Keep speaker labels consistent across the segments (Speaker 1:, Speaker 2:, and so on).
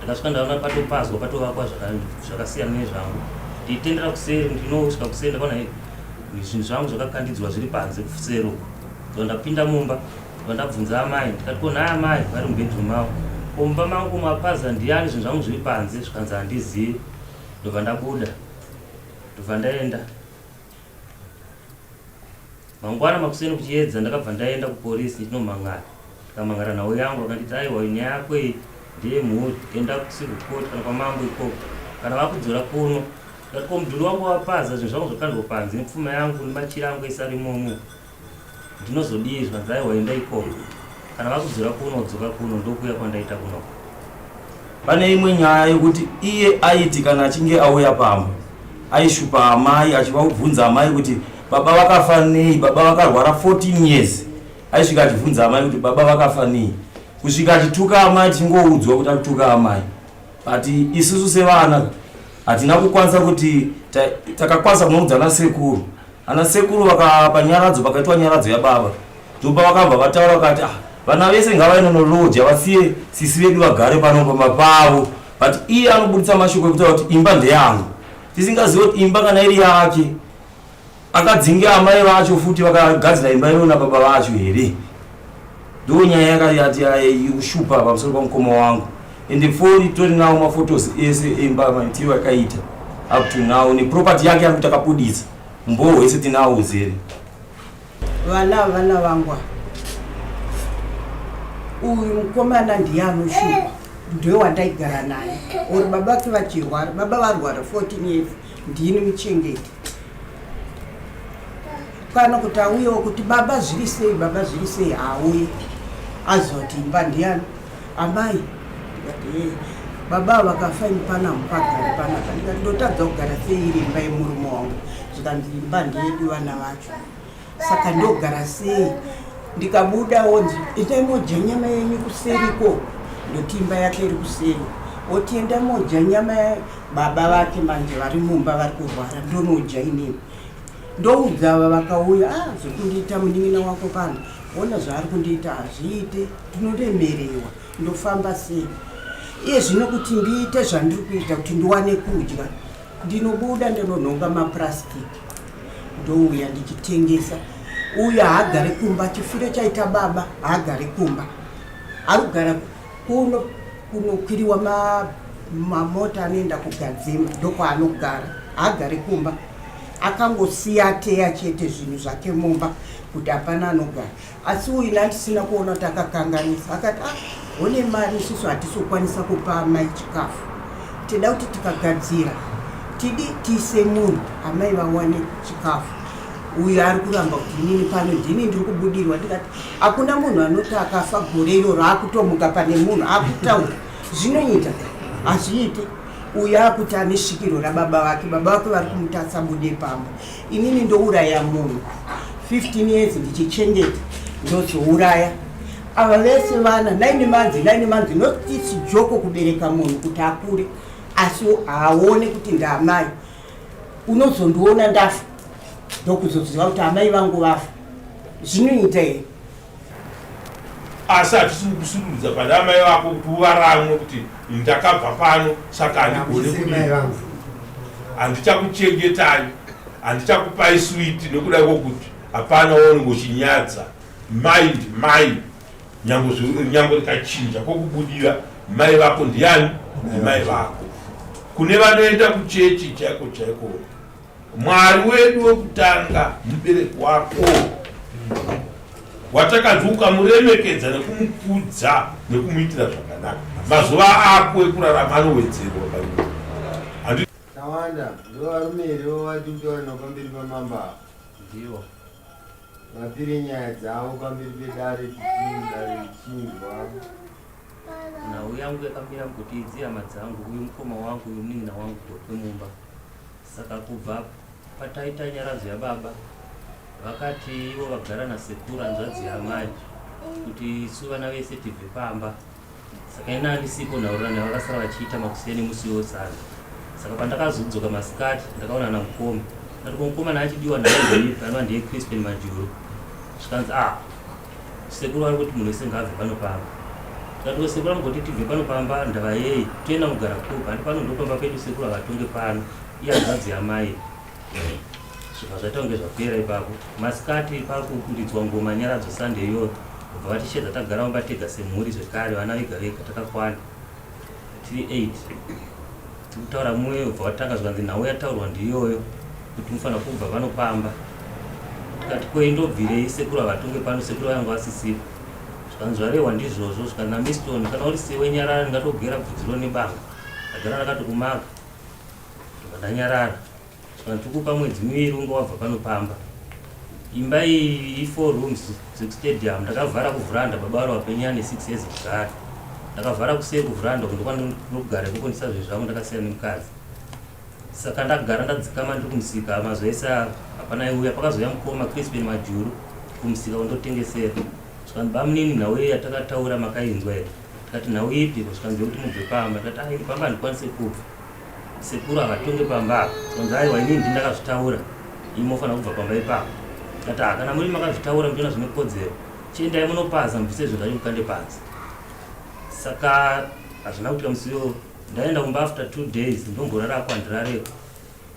Speaker 1: Ndakasvika ndaona patopazwa patovakwa zvakasiyana nezvangu. Ndichitendera kuseri ndinosvika kuseri ndakaona zvinhu zvangu zvakakandidzwa zviri panze kuseri uko. Ndobva ndapinda mumba ndobva ndabvunza amai ndikati ko nhai amai vari mubedroom mavo ko mumba mangu mapaza ndiyani zvinhu zvangu zviri panze zvikanzi handizivi ndobva ndabuda ndobva ndaenda Mangwana makuseni kuchiedza ndakabva ndaenda kupolice ndichinomhan'ara. Ndikamhan'ara nhau yangu vakanditi aiwa nyaya yako iyi ndeyemhuri enda kucivil court kana kwamambo ikoko kana vakudzora kuno. Ndikati ko mudhuri wangu wapaza zvinhu zvangu zvakandwa panze nepfuma yangu nemachira angu ese ari imomo ndinozodii zvikanzi aiwa enda ikoko kana vakudzora kuno wodzoka kuno ndokuuya kwandaita kunoko.
Speaker 2: Pane imwe nyaya yekuti iye aiti kana achinge auya pamba aishupa amai achivabvunza amai kuti baba vakafa nei, baba vakarwara 14 years. Aisvika achibvunza amai kuti baba vakafa nei, kusvika achituka amai tichingoudzwa kuti akutuka amai. But isusu sevana hatina kukwanisa kuti takakwanisa kunoudza ana sekuru. Ana sekuru vakapa nyaradzo, pakaitwa nyaradzo yababa ndopa vakabva vataura vakati ah, vana vese ngavainonoloja vasiye sisi vedu vagare pano pamba pavo. But iye anobuditsa mashoko ekutaura kuti imba ndeyangu, tisingazive kuti imba kana iri yake akadzinge amai vacho futi vakagadzira imba iyoyo nababa vacho here. Ndo nyaya yakayati yekushupa pamusoro pamukoma wangu. Ende foni tori nawo mafotos ese emba maitiro akaita up to now neproperty yake ari kuti akabuditsa umbowo hwese tinawo uzere.
Speaker 3: Vana vana vangu ava. Uyu mukomana ndiye anoshupa ndiye wandaigara naye or baba vake vachirwara baba varwara 14 years ndini muchengeti kana kuti auyewo kuti baba zviri sei baba zviri sei haauye azoti imba ndiyani amai ndikati hey baba vakafa ini pana mupagari panapa ndikati ndotadza kugara sei iri imba yemurume wangu zvikanzi imba ndeyedu vana vacho saka ndogara sei ndikabuda wonzi itai modya nyama yenyu kuseriko ndoti imba yake iri kuseri oti enda modya nyama baba vake manje vari mumba vari kurwara ndonodya inini ndoudza ava vakauya ah zvekundiita munin'ina wako pano ona zvaari kundiita hazviite ndinoremerewa ndofamba sei iye zvino kuti ndiite zvandiri kuita kuti ndiwane kudya ndinobuda ndinonhonga mapurasitiki ndouya ndichitengesa uyo haagare kumba chifiro chaita baba haagare kumba ari kugara kuno kunokwiriwa mamota anoenda kugadzima ndokwaanogara haagare kumba akangosiya ateya chete zvinhu zvake mumba kuti hapana anogara asi uyu nandisina kuona kuti akakanganisa akati ah hone mari isusu hatisi kukwanisa kupa amai chikafu tida kuti tikagadzira tidi tiise munhu amai vawane chikafu uyu ari kuramba kuti inini pano ndini ndiri kubudirwa ndikati hakuna munhu anoti akafa gore iroro akutomuka pane munhu akutaura zvinoita hazviite uyu akuti ane svikiro rababa vake baba vake vari kumuti asabude pamba inini ndouraya munhu 15 years ndichichengeta ndozouraya ava vese vana 9 months 9 months not it's joko kubereka munhu kuti akure asi haaone kuti ndaamai unozondiona ndafa ndokuzoziva kuti amai vangu vafa zvinoita here
Speaker 4: asi hatisi kukusururudza pane amai vako kuti uvaramwe kuti ndakabva pano saka handigone kudii handichakuchengetai handichakupai switi nekuda kwokuti hapana waunenge uchinyadza mai ndimai nyange rikachinja kwokubudira mai vako ndiani ndimai vako kune vanoenda kuchechi chaiko chaiko Mwari wedu wekutanga mubereki wako watakanzi ukamuremekedza nekumukudza nekumuitira zvakanaka mazuva ako ekurarama anowedzerwa panyika.
Speaker 5: Tawanda, ndivo varume here vawati kutaura navo pamberi pamambo ava?
Speaker 1: Ndivo.
Speaker 5: Vapire nyaya dzavo pamberi pedare dare richinzwa.
Speaker 1: Nhau yangu yakamira kuti idzi hama dzangu, uyu mukoma wangu, uyu munin'ina wangu gotwe mumba. Saka kubva pataita nyaradzo yababa vakati ivo vagara nasekuru hanzvadzi yaamai kuti isu vana vese tibve pamba saka ini andisipo nhaurirano yavakasara vachiita makuseni musi wosana saka pandakazodzoka masikati ndakaona na mukoma ndati ko mukoma naachidiwa naye anova ndiye Crispin Majuru zvikanzi ah sekuru vari kuti munhu wese ngaabve pano pamba. Tikati ko sekuru amugoti tibve pano pamba ndava yei toenda kugara kupi handi pano ndopamba pedu sekuru havatonge pano ihanzvadzi yamai. Zvibva zvaita kunge zvapera ipapo. Masikati pakuridzwa ngoma nyaradzo Sunday iyoyo vobva vatishedza tagara mumba tega semhuri zvekare vana vega vega takakwana tiri 8 tikutaura mumwe ubva watanga zvikanzi nhau yataurwa ndiyoyo kuti mufanira kubva pano pamba tikati ko indobvirei sekuru havatonge pano sekuru vayanga vasisipo zvikanzi zvarehwa ndizvozvo zvikanzi namiston kana uri sewe nyarara ndingatogera bvudziro nebanga ndagara ndakatokumaka ndobva ndanyarara Zvikanzi tikupa mwedzi miviri unge wabva pano pamba. Imba iyi i4 rooms dzekustadium ndakavhara kuvhuranda baba vari vapenyu ane 6 years kugara. Ndakavhara kuseri kuvhuranda uko ndokwandinogara ikoko ndisa zvinhu zvangu ndakasiyana nemukadzi. Saka ndagara ndadzikama ndiri kumusika mazuva ese hapana aiuya pakazouya mukoma Crispin Majuru kumusika kundotengesera. Zvikanzi bamunini nhau iyi yatakataura makainzwa here? Tikati nhau ipi? Zvikanzi yekuti mubve pamba. Tikati ah ini pamba handikwanise kubva. Sekuru havatonge pamba apa. Zvikanzi aiwa inini ndini ndakazvitaura. Imi mofanira kubva pamba ipapo. Tikati ah kana muri makazvitaura muchiona zvine kodzero. Chiendai munopaza mubvise zvinhu zvacho mukande panze. Saka hazvina kuitika musi uyo. Ndaenda kumba after two days ndomborarako handirareko.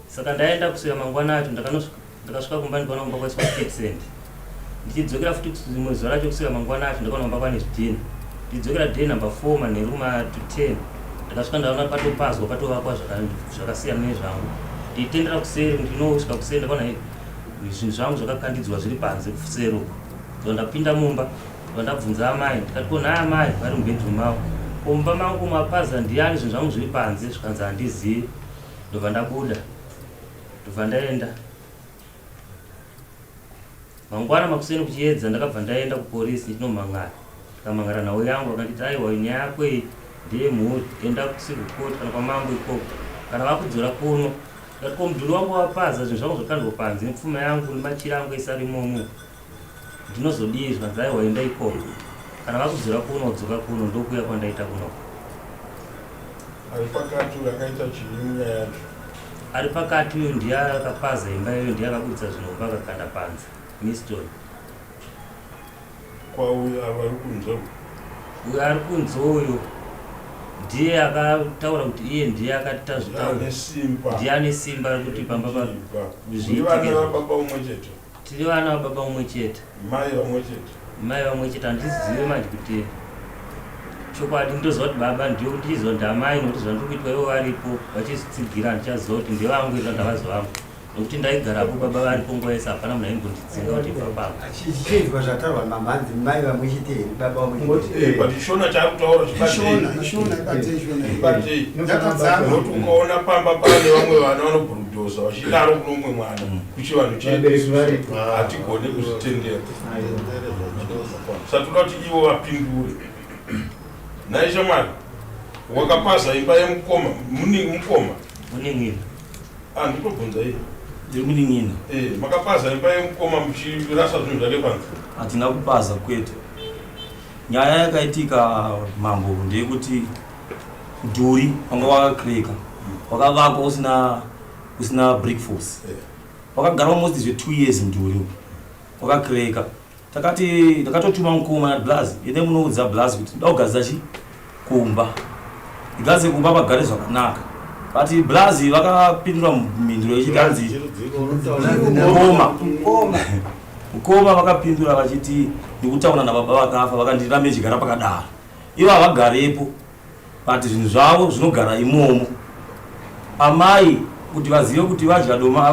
Speaker 1: Saka ndaenda kuswera mangwana acho ndakanosvika ndakasvika kumba ndikaona kumba kwaiswa skate sand. Ndichidzokera futi rimwe zuva racho kuswera mangwana acho ndakaona kumba kwane zvidhina. Ndichidzokera day number 4 manheru kuma to 10 ndakasvika ndaona patopazwa patovakwa zvakasiyana nezvangu. Ndichitendera kuseri ndinosvika kuseri ndakaona zvinhu zvangu zvakakandidzwa zviri panze kuseri uko. So ndapinda mumba ndabvunza amai ndikati ko nhai amai vari mubedroom mavo ko mumba mangu mapaza ndiani zvinhu zvangu zviri panze zvikanzi handizivi ndobva ndabuda ndobva ndaenda mangwana makuseni kuchiedza ndakabva ndaenda kupolisi ndichinomhan'ara ndikamhan'ara nhau yangu vakanditi aiwa nyaya yako iyi ndeyemhuri enda kucivil court kana kwamambo ikoko kana vakudzora kuno ndikati ko mudhuri wangu wapaza zvinhu zvangu zvakandwa panze nepfuma yangu nemachira angu ese ari imomo ndinozodii zvikanzi aiwa enda ikoko kana vakudzora kuno udzoka kuno ndokuya kwandaita kunoko
Speaker 4: Ari pakati uyu akaita chii munyaya yacho?
Speaker 1: Ari pakati uyu ndiye akapaza imba iyoyo ndiye akaburitsa zvinhu mumba akakanda panze. Miston.
Speaker 4: Kwauyu ava ari kunze uyu?
Speaker 1: Uyu ari kunze uyu ndiye akataura kuti iye ndiye akati tazvitaura.
Speaker 4: Ndiye ane simba.
Speaker 1: Ndiye ane simba rekuti pamba pa
Speaker 4: zviitike. Vana vababa umwe chete.
Speaker 1: Tiri vana vababa umwe chete.
Speaker 4: Mai vamwe chete.
Speaker 1: Mai vamwe chete handizive manje kuti chokwadi ndoziva kuti baba ndiyo ndichiziva kuti amai nokuti zvandiri kuitwa ivo varipo vachizitsigira handichaziva kuti ndevangu here ndavazi vangu nokuti ndaigarapo baba varipo nguva yese hapana munhu aimbondidzinga kuti ibva pano.
Speaker 5: Chichinzwa zvataurwa namambo hanzi mai vamwe chete here baba vamwe chete.
Speaker 4: Eh, but Shona chaakutaura
Speaker 6: chibatei. Ishona, ibatei Shona.
Speaker 4: Ibatei.
Speaker 6: Yakadzama.
Speaker 4: Nekuti ukaona pamba pane vamwe vana vanobhurudhoza vachidaro kune umwe mwana. Kuchivanhu chedu hatigone kuzvitendera. Saka toda kuti ivo vapindure. Nhai shamwari, wakapaza imba yemukoma, mukoma?
Speaker 1: Munin'ina.
Speaker 4: Ah, ndikutobvunza iye.
Speaker 2: Yemunin'ina.
Speaker 4: Eh, makapaza imba yemukoma muchirasa zvinhu zvake panze?
Speaker 2: Hatina kupaza kwete. Nyaya yakaitika mambo ndeyekuti mudhuri wanga wakakreka wakavakwa usina usina brick force wakagara almost zve two years mudhuri wakakreka takati ndakatotuma mukoma na blaz ende munoudza blaz kuti ndoda kugadzisa chi kumba ndigadzise kumba pagare zvakanaka but blaz vakapindura mhinduro yechiti hanzi mukoma mukoma vakapindura vachiti ndikutaura nababa vakafa vakandiramba ichigara pakadaro ivo havagarepo but zvinhu zvavo zvinogara imomo amai kuti vazive kuti vadya doma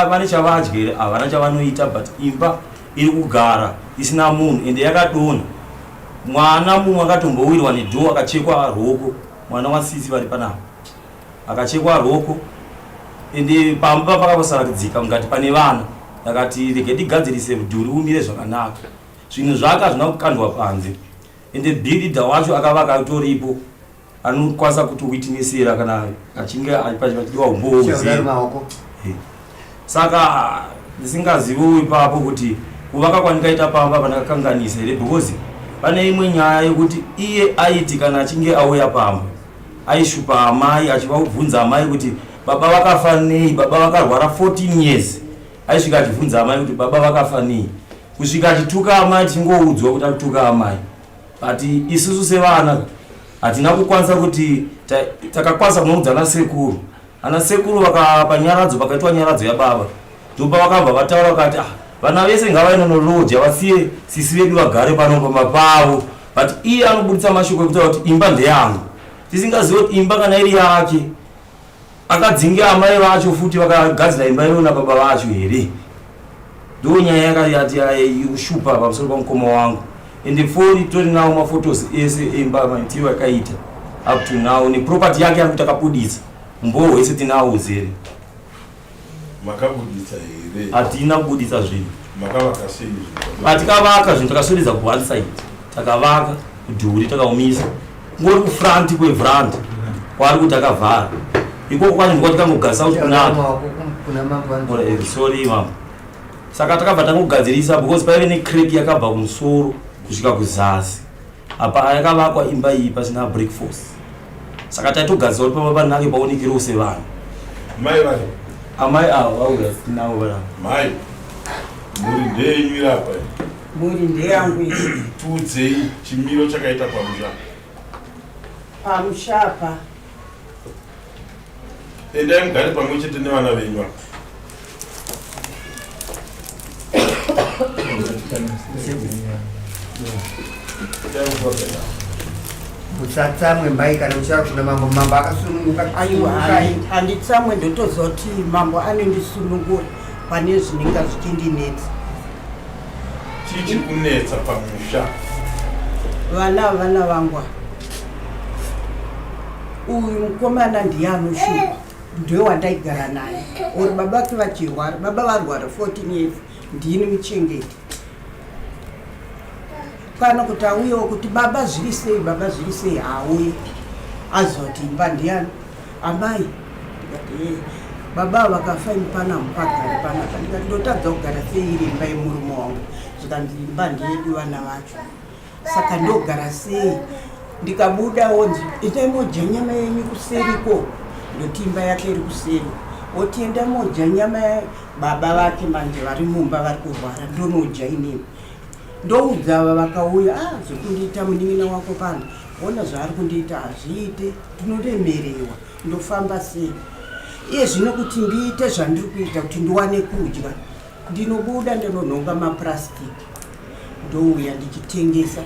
Speaker 2: vane chavadya here havana chavanoita but imba iri kugara isina munhu ende yakadonha mwana mumwe akatombowirwa nedhoo akachekwa rwoko mwana wasisi vari panapa akachekwa rwoko ende pamba pakasaratidzika kungati pane vana ndakati rege tigadzirise mudhuri umire zvakanaka zvinhu zvake hazvina kukandwa panze Ende bhiridha wacho akavaka atoripo anokwanisa kutowitnesera kana achinge pachidiwa umbowo saka ndisingaziviwo ipapo kuti kuvaka kwandikaita pamba pandakakanganisa here because pane imwe nyaya yekuti iye aiti kana achinge auya pamba aishupa amai achivabvunza amai kuti baba vakafa nei baba vakarwara 14 years aisvika achibvunza amai kuti baba vakafa nei kusvika achituka amai tichingoudzwa kuti akutuka amai. But isusu sevana hatina kukwanisa kuti takakwanisa kunoudza ana sekuru. Ana sekuru vakapa nyaradzo, pakaitwa nyaradzo yababa. Ndopa vakabva vataura vakati ah, vana vese ngavainonoloja vasiye sisi vedu vagare pano pamba pavo. But iye anobuditsa mashoko ekutaura kuti imba ndeyangu. Tisingazivi kuti imba kana iri yake akadzinge amai vacho futi vakagadzira imba iyoyo nababa vacho here. Ndo nyaya yakayati kushupa pamusoro pamukoma wangu. Ende foni tori nawo mafotos ese emba maitiro akaita up to now neproperty yake ari kuti akabuditsa umbowo hwese tinawo uzere.
Speaker 4: Makabuditsa here?
Speaker 2: Hatina kubuditsa zvinhu.
Speaker 4: Makavaka sei zvinhu?
Speaker 2: Patikavaka zvinhu takaswededza ku one side. Takavaka mudhuri takaumisa. Kungori kufront kwevrand kwaari kuti akavhara. Ikoko kwacho ndiko tikangogadzisa kuti kunaka. Sorry mama. Saka takabva tangogadzirisa because paive necrack yakabva kumusoro kusvika kuzasi. Apa yakavakwa imba iyi pasina break force. Saka taitogadzira kuti pamba panake paonekerewo sevanhu.
Speaker 4: Mai vari?
Speaker 2: Amai avo vauya tinavo vana.
Speaker 4: Mai, mhuri ndeyenyu iri apa iyi.
Speaker 3: Mhuri ndeyangu iyi.
Speaker 4: Tiudzei chimiro chakaita pamusha.
Speaker 3: Pamusha apa.
Speaker 4: Endai mugare pamwe chete nevana venyu apa.
Speaker 5: Musatsamwe mai kana muchava kuna mambo, mambo akasununguka.
Speaker 3: Aiwa, handitsamwe, ndotoziva kuti mambo anondisunungura pane zvinenge zvichindinetsa.
Speaker 4: Chii chiri kunetsa pamusha?
Speaker 3: Vana vana vangu ava. Uyu mukomana ndiye anoshupa, ndiye wandaigara naye. Or baba vake vachirwara, baba varwara 14 years, ndini muchengeti. Kana kuti auyewo kuti baba zviri sei, baba zviri sei, haauye. Aziva kuti imba ndiyani, amai. Ndikati ee, baba vakafa ini pana hamupagari panapa. Ndikati ndotadza kugara sei iri imba yemurume wangu? Zvikanzi imba ndeyedu vana vacho. Saka ndogara sei? Ndikabuda wonzi endai modya nyama yenyu kuseriko. Ndoti imba yake iri kuseri. Oti enda modya nyama baba vake manje vari mumba vari kurwara, ndonodya inini. Ndoudza ava vakauya, ah, zvekundiita munin'ina wako pano, ona zvaari kundiita hazviite, ndinoremerewa, ndofamba sei? Iye zvino kuti ndiite zvandiri kuita kuti ndiwane kudya, ndinobuda ndinonhonga mapurasitiki ndouya ndichitengesa.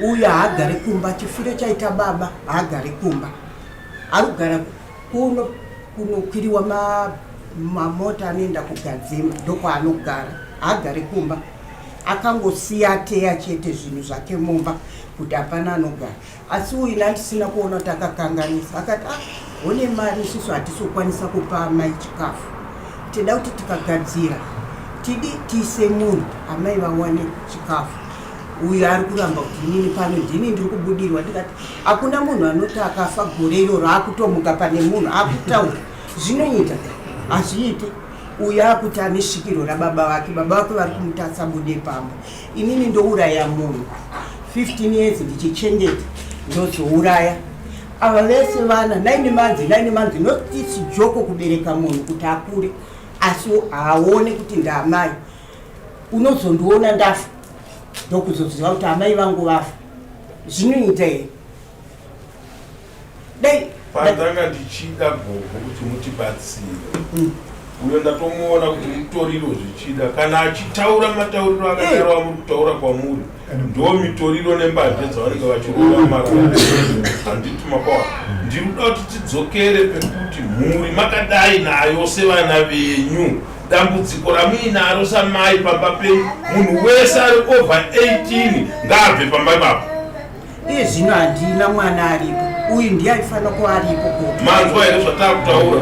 Speaker 3: Uyu haagare kumba, chifiro chaita baba haagare kumba, ari kugara kuno kunokwiriwa mamota anoenda kugadzema, ndokwaanogara, haagare kumba. Akangosiya teya chete zvinhu zvake mumba kuti hapana anogara. Asi uyu ndandisina kuona kuti akakanganisa, akati ah, hone mari isusu hatisi kukwanisa kupa amai chikafu, tida kuti tikagadzira tidi tiise munhu amai vawane chikafu. Uyu ari kuramba kuti inini pano ndini ndiri kubudirwa. Ndikati hakuna munhu anoti akafa gore iroro akutomuka pane munhu akutaura zvinoita, hazviite. Uyu akuti ane svikiro rababa vake, baba vake vari kumuti asabude pamba, inini ndouraya munhu 15 years ndichichengeta, ndozouraya ava vese vana 9 months, 9 months. Not it's joko kubereka munhu kuti akure, asi haaone kuti ndaamai. Unozondiona ndafa ndokuzoziva kuti amai vangu vafa. Zvinoita here? Dai
Speaker 4: pandanga ndichida gogo kuti mutibatsire. Uyo ndatomuona kuti mutoriro zvichida kana achitaura matauriro akadaro amuri kutaura kwamuri, ndo mitoriro nembanje dzavanenge vachirova marara. Handiti makwa ndiri kuda kuti tidzokere pekuti mhuri makadai nayo sevana venyu, dambudziko ramuinaro samai pamba penyu, munhu wese ari over 18 ngaabve pamba ipapo.
Speaker 3: Iye zvino handina mwana aripo, uyu ndiye aifanira kuva aripo.
Speaker 4: Manzwa here zvatakutaura?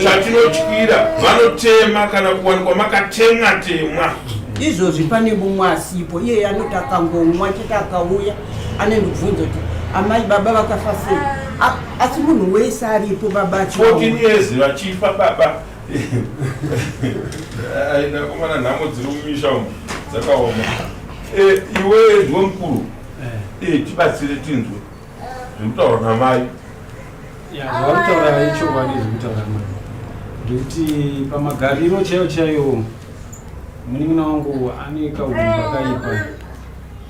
Speaker 4: Chatinotyira vanotema kana kuwanikwa makatemwa temwa.
Speaker 3: Izvozvi pane mumwe asipo, iyeye anoti akangomwa chete akauya anondibvunza kuti amai baba vakafa sei. Asi munhu wese aripo baba
Speaker 4: 14 years vachifa baba. Aina nhamo dziri mumisha umu dzakaoma. Iwe ndiwe mukuru, tibatsire tinzwe zviri kutaurwa namai.
Speaker 7: Zvavari kutaura ichokwadi zviri kutaura mai, ndekuti pamagariro chaiyo chaiyo munin'ina wangu ane kahunhu kakaipa.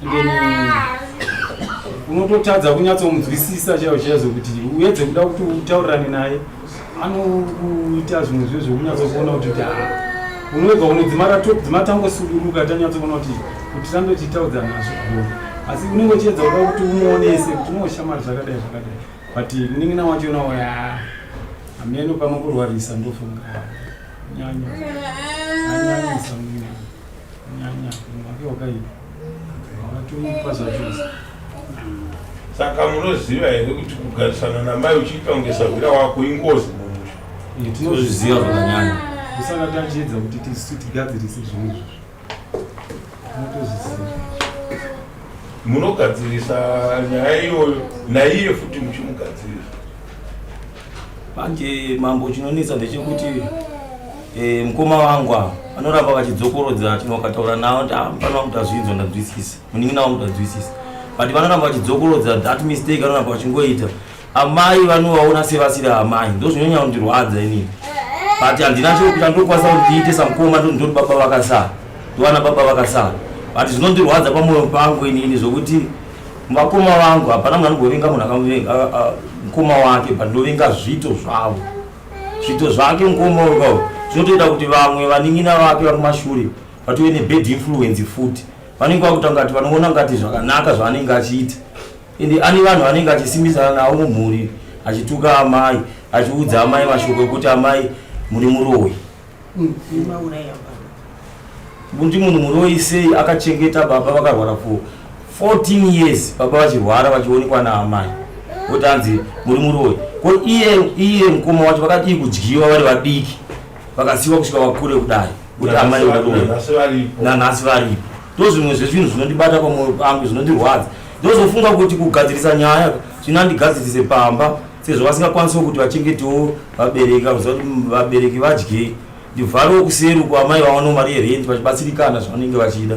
Speaker 7: And then Unototadza kunyatsomunzwisisa chaivo chaizvo kuti uedze kuda kuti utaurirane naye anokuita zvimwe zve zvekunyatsokuona kuti kuti ah, unobva unodzimara dzimatangosuduruka tanyatsokuona kuti kuti tirambe tichitaudzana hazvigoni asi unenge uchiedza kuda kuti umuonese kuti unoshamari zvakadai zvakadai but munin'ina wacho nawo ya hameno pamwe kurwarisa ndofunga nyanya anyanyisa munin'ina nyanya munhu wake wakaipa wakatoipa zvachose.
Speaker 4: Saka munoziva here kuti kugarisana namai uchiita kunge sahwira wako ingozi mumusha?
Speaker 7: Eh, tinozviziva zvakanyanya kusaka tachiedza kuti tisu tigadzirise zvinhu izvozvo tinotozviziva.
Speaker 4: Munogadzirisa nyaya iyoyo naiye futi muchimugadzirisa.
Speaker 2: Manje mambo chinonetsa ndechekuti eh, mukoma wangu ava vanoramba vachidzokorodza chino wakataura navo kuti ah, mufana wangu tazvinzwa ndanzwisisa munin'ina wangu tanzwisisa but vanoramba vachidzokorodza that mistake vanoramba vachingoita amai vanovaona sevasiri amai ndozvinonyanya kundirwadza inini but handina chandokwanisa kuti ndiite samukoma ndoti baba vakasara ndovana baba vakasara but zvinondirwadza pamwoyo pangu inini zvokuti Vakoma vangu hapana munhu anombovenga munhu akamuvenga mukoma wake but ndovenga zviito zvavo zviito zvake mukoma uyu zvinotoita kuti vamwe vanin'ina vake vari kumashure vatove nebad influence futi vanenge vakuita ngati vanoona ngati zvakanaka zvaanenge achiita ende ane vanhu vanenge achisimbisana navo mumhuri achituka amai achiudza amai mashoko ekuti amai muri muroyi Kuti munhu muroyi sei akachengeta baba vakarwara for 14 years baba vachirwara vachionekwa naamai kuti anzi muri muroyi ko iye iye mukoma wacho vakadii kudyiwa vari vadiki vakasiwa kusvika vakure kudai kuti amai varoyi nanhasi varipo ndozvimwe zvezvinhu zvinondibata pamwoyo pangu zvinondirwadza ndozofunga kuti kugadzirisa nyaya zvinandigadzirise pamba sezvo vasingakwanisiwo kuti vachengetewo vabereki vakuziva kuti vabereki vadyei ndivharewo kuseri uko amai vawanewo mari yerent vachibatsirikana zvavanenge vachida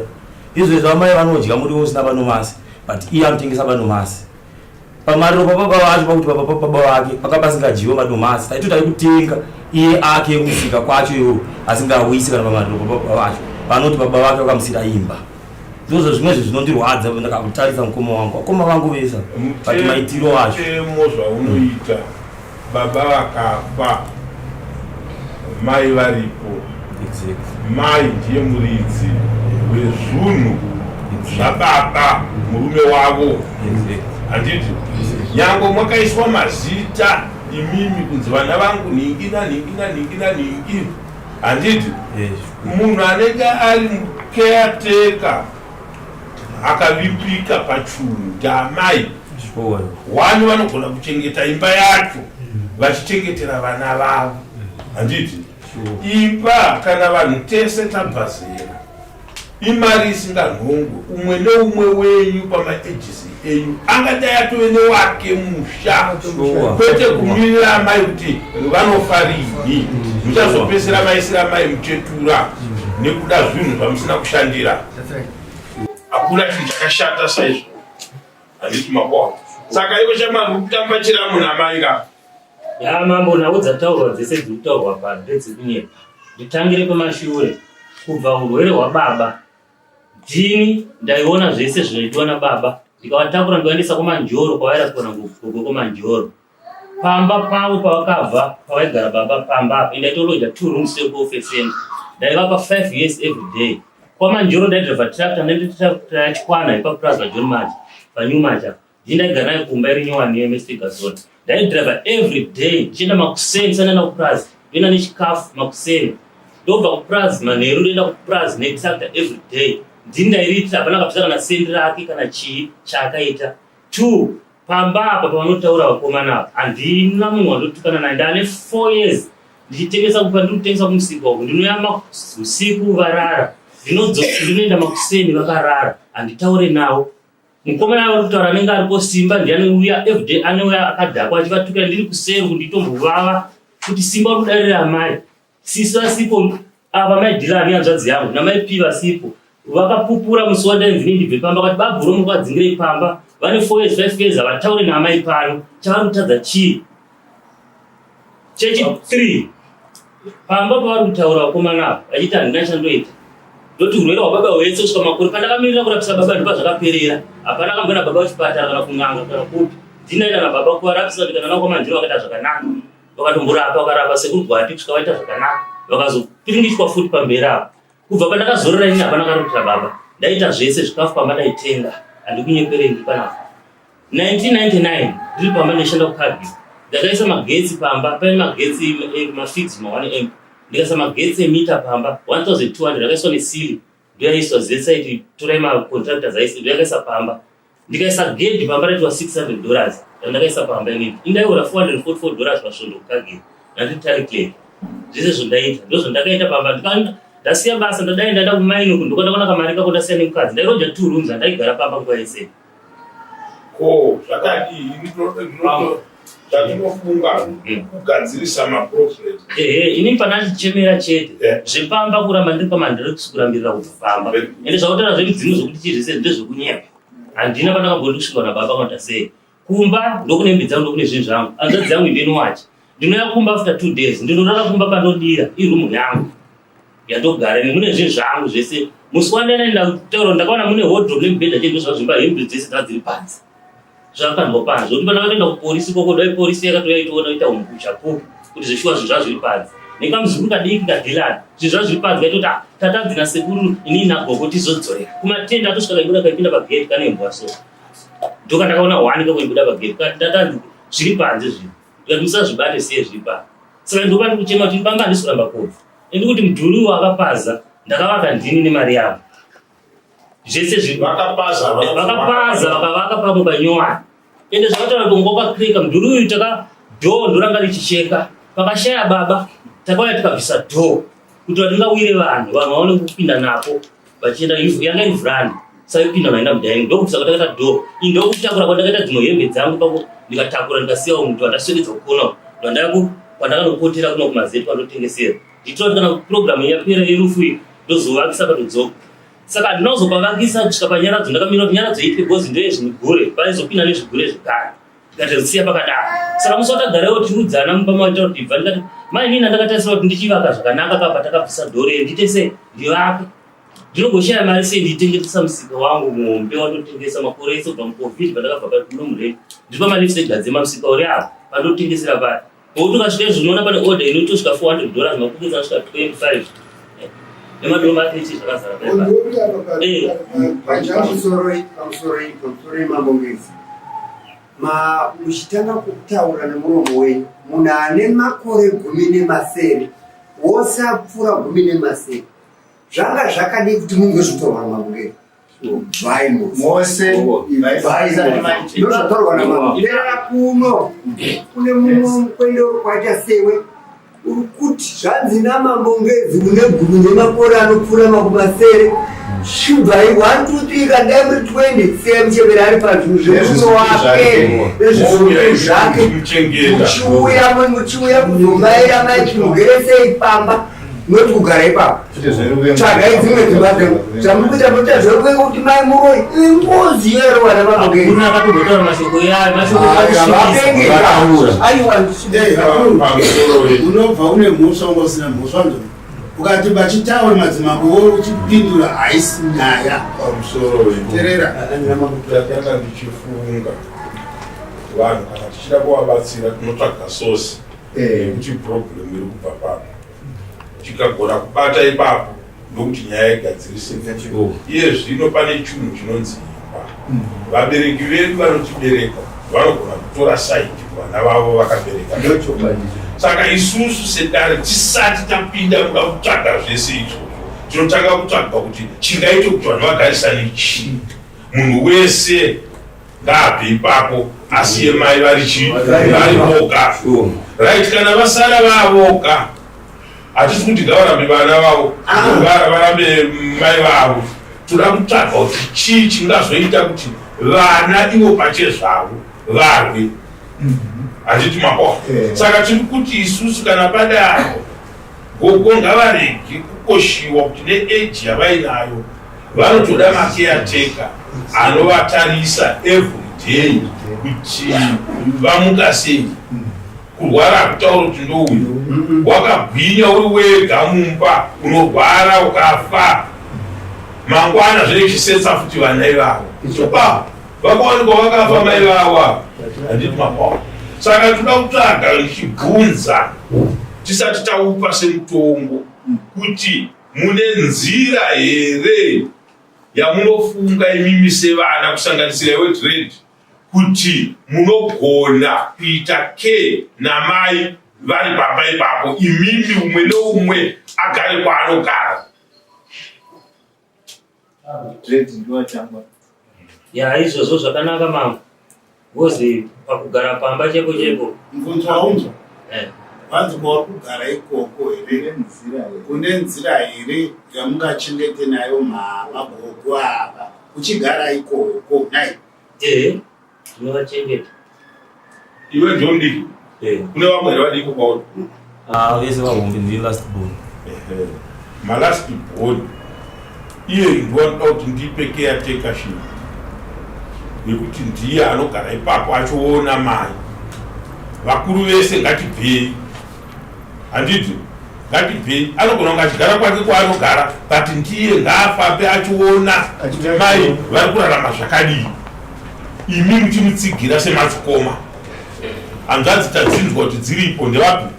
Speaker 2: izvezvi amai vanodya muriwo usina banomasi but iye anotengesa banomasi pamariro pababa vacho pakuti papa pababa vake panga pasingadyiwe madomasi taito tai kutenga iye ake kumusika kwacho iwo asingawisi kana pamariro pababa vacho vanoti baba vake vakamusira imba ndozvo zvimwe zve zvinondirwadza ndakakutarisa mukoma wangu vakoma vangu vese but maitiro acho
Speaker 4: mutemo zvaunoita baba vakafa mai varipo
Speaker 2: exactly.
Speaker 4: Mai ndiye muridzi wezvunhu zvababa murume wavo handiti nyange mwakaiswa mazita imimi kunzi vana vangu nhingi nanhingi nanhingi nanhingi handiti munhu anenge ari caretaker akavimbika pachunhu ndaamai one vanogona kuchengeta imba yacho vachichengetera vana vavo handiti imba kana vanhu tese tabva zera imari isinganhongwe umwe neumwe wenyu pamaejisi enyu angadai atove newake musha kwete kumirira amai kuti vanofa rini muchazopesera maisira mai muchetura nekuda zvinhu zvamusina kushandira hakuna chinhu chakashata saizvo handiti makoa saka ivo shamari uri kutamba chiramu namai ka
Speaker 1: ya mambo nhau dzataurwa dzese dziri kutaurwa pano ndedzekunyepa nditangire pamashure kubva urwere hwababa Ndini ndaiona zvese zvinoitwa nababa ndikavatakura ndikaendesa kwaManjoro kwavairapwa nagogo kwaManjoro. Pamba pavo pavakabva pavaigara baba pamba apa ndaitoloja two rooms sekuoffice center. Ndaivapa 5 years every day. KwaManjoro ndaidriver tractor ndaita yachikwana yepapurazi paJohn Maja paNew Maja. Ndini ndaigara nayo kumba iri nyowani yeMST Gazona. Ndaidriver every day ndichienda makuseni sandaenda kupurazi ndoenda nechikafu makuseni ndobva kupurazi manheru ndoenda kupurazi netractor every day. Ndini ndairiitira hapana kabisa kana sendi rake kana chii chaakaita. Two pamba apa pavanotaura vakomana apa handina munhu wandotukana naye ndane four years ndichitengesa kupa ndiri kutengesa kumusika uku ndinoya usiku varara ndinoenda makuseni vakarara handitaure navo Mukomana ari kutaura anenge aripo Simba ndiye anouya everyday anouya akadhakwa achivatukira ndiri kuseri kunditombovava kuti Simba uri kudarira amai. Sisi vasipo ava mai Dhilani hanzvadzi yangu namai P vasipo vakapupura musi wandainzi ini ndibve pamba vakati babhuro muri kuvadzingirei pamba vane 4 years 5 years havataure naamai pano chavari kutadza chii chechi 3 pamba pavari kutaura vakomana ava vachiti handina chandoita. Ndoti urwere hwababa hwese kusvika makore pandakamirira kurapisa baba ndipo zvakaperera. Hapana akamboenda baba kuchipatara kana kun'anga kana kupi. Ndinaenda nababa kuvarapisa ndikaenda navo kwaMandiro vakaita zvakanaka. Vakatomborapa vakarapa sekuru Gwati kusvika vaita zvakanaka. Vakazopiringishwa futi pamberi apo. Kubva pandakazorora ini hapana akarapisa baba. Ndaita zvese zvikafu pamba ndaitenga. Handikunyeperei ndiri panapa. 1999 ndiri pamba ndaishanda kuCargill. Ndakaisa magetsi pamba paine magetsi eh, mafix ma 1 amp. Ndikaisa magetsi emita pamba 1200 akaiswa nesili ndoyaiswa zetsa iti torai macontractors aisi ndoyakaisa pamba. Ndikaisa gedhi pamba raitwa 600 dollars randakaisa pamba inini. Indaiora 444 dollars pasvondo kuCargill. Ndandiri tally clerk. Zvese zvondaita ndozvandakaita pamba ndikaenda ndasiya basa ndadai ndaenda kumaini uku ndokwandaona kamari kako ndasiya nemukadzi ndairoja two rooms andaigara pamba nguva yese.
Speaker 4: Ko zvakadii zvatinofunga hmm. kugadzirisa maproblem.
Speaker 1: Ehe, ini pana ndichemera chete eh. zvepamba kuramba ndiri pamandiri kurambirira kubva pamba ende zvakutaura zvemidzimu zvekuti chii zvese ndezvekunyepa handina pandakamboti kusvikwa nababa kana sei kumba ndokune hembe dzangu ndokune zvinhu zvangu hanzvadzi yangu ndinowacha ndinouya kumba after two days ndinorara kumba pandodira irumu yangu yandogara ini mune zvinhu zvangu zvese musi wandaenda kutaura ndakaona mune wardrobe nemubhedha chete ndozvazvimba hembe dzese dzaa dziri panze zvakandwa panze zvekuti pandakatoenda kupolisi koko dai polisi yakatouya itoona ita uchapupu kuti zveshuwa zvinhu zvazviri panze nekamuzukuru kadiki kadhilani zvinhu zvazviri panze kaitoti ah, tatanzi nasekuru inini nagogo tizodzorera kumatenda atosvika kaibuda kaipinda pagate kane mbwa so ndokandakaona one kakuibuda pagate tatanzi zviri panze zvinhu ndikati musazvibate siye zviri panze saka ndopa ndikuchema kuti pamba handisi kuramba kubva indi kuti mudhuri uwo akapaza ndakavaka ndini nemari yangu zvese zviri
Speaker 4: vakapaza
Speaker 1: vakapaza vakavaka pamwe panyowani ende zvakataura kuti unga wakakreka mudhuri uyu taka dhoo ndoranga richicheka pakashaya baba takauya tikabvisa dhoo kuti vatingawire vanhu vanhu vaone kupinda napo vachienda yanga iri vranda saipinda vaenda mudining ndokubvisa kwatakaita door ini ndokutakura kwandakaita dzimwe hembe dzangu pako ndikatakura ndikasiya umu ndandaswededza kukona ndandaku kwandakanopotera kuno kumazeti kwandotengesera ndichitira kuti kana program yapera yerufu iyi ndozovakisa patodzoka saka handina kuzopavakisa kusvika panyaradzo ndakamira kuti nyaradzo iitwe because ndoyezvimigure paizopinda nezvigure zvekare ndikatosiya pakadaro saka musi watagarawo tiudzana mumba maita kuti ibva ndikati mai nini andakatarisira kuti ndichivaka zvakanaka kapa takabvisa dhore ndiite sei ndivake ndinogoshaya mari sei nditengetesa musika wangu muhombe wandotengesa makore ese kubva mucovid pandakabva pakuno murei ndiri pamalifsegadzema musika uri apo pandotengesera paya Ngokuti ukasvika izvo unoona pane order inotosvika 400 dollars makukudza anosvika 25 nemadoma 30 zvakazara
Speaker 6: eh. Pamusoroi pamusoroi pamusoroi mambo Ngezi ma muchitanga kutaura nemuromo wenyu munhu ane makore gumi nemasere wose apfuura gumi nemasere zvanga zvakadii kuti munge zvotorwa namambo Ngezi Ibvai mose ndozvataurwa namambo perera kuno kune mumwe mukwende uri kwaita sewe uri kuti zvanzi namambo ngezi une gumi nemakore anopfuura makumi masere shubvai 1 2 3 kana dai muri 20 siya muchembere ari pazvinhu zvemurume wake nezvizukuru zvake muchiuya muchiuya kuzomaira mai mugere sei pamba not kugara ipapo tsvagai dzimwe dzimba dzengu zvamuri kuita munoita zveruvengo kuti mai muroi ingozi yero vana
Speaker 1: vamogeakatombotaura mashoko yayo
Speaker 6: mashoko
Speaker 1: aiwa
Speaker 6: unobva une mhosva unga usina mhosva ndo ukati vachitaura madzimambo wo uchipindura haisi nyaya
Speaker 4: pamusoro
Speaker 6: terera
Speaker 4: ndakanga ndichifunga vanhu kana tichida kuvabatsira tinotsvaga sosi eh. yekuti problem iri kubva papi Tikagona kubata ipapo ndokuti nyaya igadzirise. Iye zvino pane chunhu chinonzi imba. Mm. Vabereki vedu vanotibereka vanogona kutora saidi kuvana vavo vakabereka. Saka isusu sedare tisati tapinda kuda kutsvaga zvese izvozvo, tinotanga kutsvaga kuti chingaite kuti vanhu vagarisane chii. Munhu wese ngaabve ipapo asiye mai vari chii vari voga right kana vasara vavoga hatisi kuti ngavarambe vana vavo ah. varambe mai vavo toda kutsvaga kuti chii chingazoita kuti vana ivo pachezvavo varwe handiti makoa eh. saka tiri kuti isusu kana padaro Gogo ngavarege kukoshiwa kuti neage yavainayo vanotoda macaretaker anovatarisa everyday kuti vamuka sei. Kurwara hakutauri kuti ndouyu wakagwinya uri wega mumba unorwara ukafa. Mangwana zvinenge zvichisetsa futi vana ivavo. Pa vakawanikwa vakafa mai vavo ava. Handiti mapawa. Saka toda kutsvaga ndichibvunza tisati taupa semutongo kuti mune nzira here yamunofunga imimi sevana kusanganisira iwe dread kuti munogona kuita care namai vari pamba ipapo imimi umwe neumwe agare kwaanogara.
Speaker 1: Ya izvozvo zvakanaka mambo ngozi pakugara pamba cheko cheko.
Speaker 8: Mubvunzo waunzwa eh. Vanzi kwauri kugara ikoko here kune nzira here yamungachengete nayo mhama gogo ava uchigara ikoko nhai?
Speaker 1: Ehe, tinovachengeta.
Speaker 4: Iwe ndiwe mudiki?
Speaker 2: Eh.
Speaker 4: Kune vamwe here vadiki kwauri?
Speaker 2: Ah, vese vahombe ndini last born.
Speaker 4: Ehe. Malast born. Iye ndiwe anoda kuti ndipe caretakership nekuti ndiye anogara ipapo achiona mai. Vakuru vese ngatibvei. Handiti? Ngatibvei. Anogona kunge achigara kwake kwaanogara but ndiye ngaafambe achiona mai vari kurarama zvakadii. Imi muchimutsigira semadzikoma. Hanzvadzi tadzinzwa kuti dziripo ndevapi?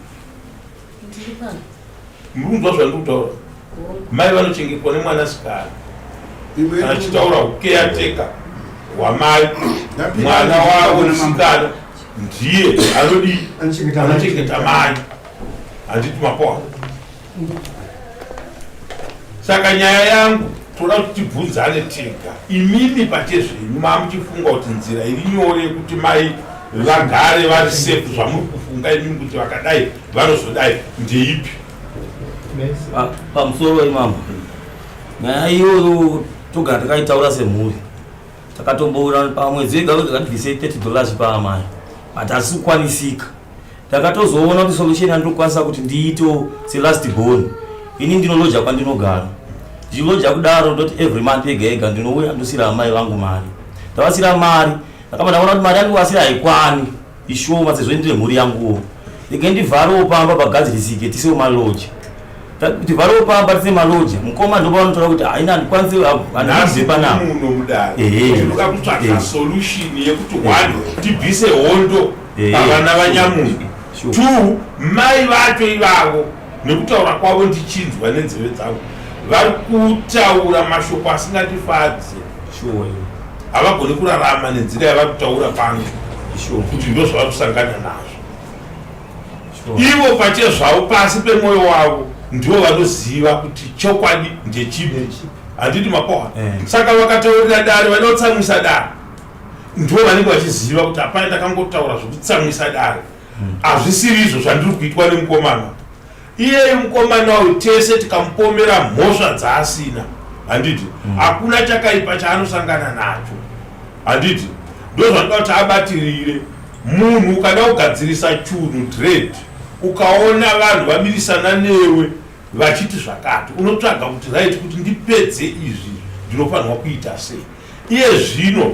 Speaker 4: Muri kunzwa zvandiri kutaura? Mai vanochengetwa nemwanasikana. Kana chitaura hucaretaker hwamai, mwana wavo musikana ndiye anodii? Anochengeta mai. Handiti mapoa? Saka nyaya yangu toda kuti tibvunzane tega. Imimi pachezvenyu mamuchifunga kuti nzira iri nyore yekuti mai vagare vari safe zvamuri kufunga imimi kuti vakadai vanozodai ndeipi?
Speaker 2: Pamusoro imambo, nyaya iyoyo togara takaitaura semhuri. Takatomboura pamwedzi wega wega ngatibvisei 30 dollars paamai, but hazisi kukwanisika. Ndakatozoona kuti solution yandinokwanisa kuti ndiitewo selast born, ini ndinoloja kwandinogara. Ndichiloja kudaro ndoti every month yega yega ndinouya ndosira amai vangu mari. Ndavasira mari, ndakabva ndaona kuti mari yandikuvasira haikwani, ishoma sezvo ndine mhuri yanguwo. Regai ndivharewo pamba pagadzirisike tisewo maloja. Tivharewo pamba tise maloja. Mukoma ndipo vanotaura kuti haina handikwanisi handibve panapa.
Speaker 4: Muno mudare tinoda kutsvaga solution yekuti one tibvise hondo pavana vanyamunhu, two mai vacho ivavo nekutaura kwavo ndichinzwa nenzeve dzangu vari kutaura mashoko asingatifadze. Havagoni kurarama nenzira yavari kutaura pano kuti ndozvavari kusangana nazvo. Ivo pachezvavo pasi pemwoyo wavo ndivo vanoziva kuti chokwadi ndechipi. Handiti mapoha? Saka vakataurira dare vada kutsamwisa dare, ndivo vanenge vachiziva kuti hapana ndakangotaura zvekutsamwisa dare, hazvisiri izvo zvandiri kuitwa nemukomana iyeyu. Mukomana uyu tese tikamupomera mhosva dzaasina, handiti hakuna chakaipa chaanosangana nacho, handiti ndozvanoda kuti abatirire. Munhu ukada kugadzirisa chunhu dread, ukaona vanhu vamirisana newe vachiti zvakati, unotsvaga kuti right, kuti ndipedze izvi ndinofanirwa kuita sei. Iye zvino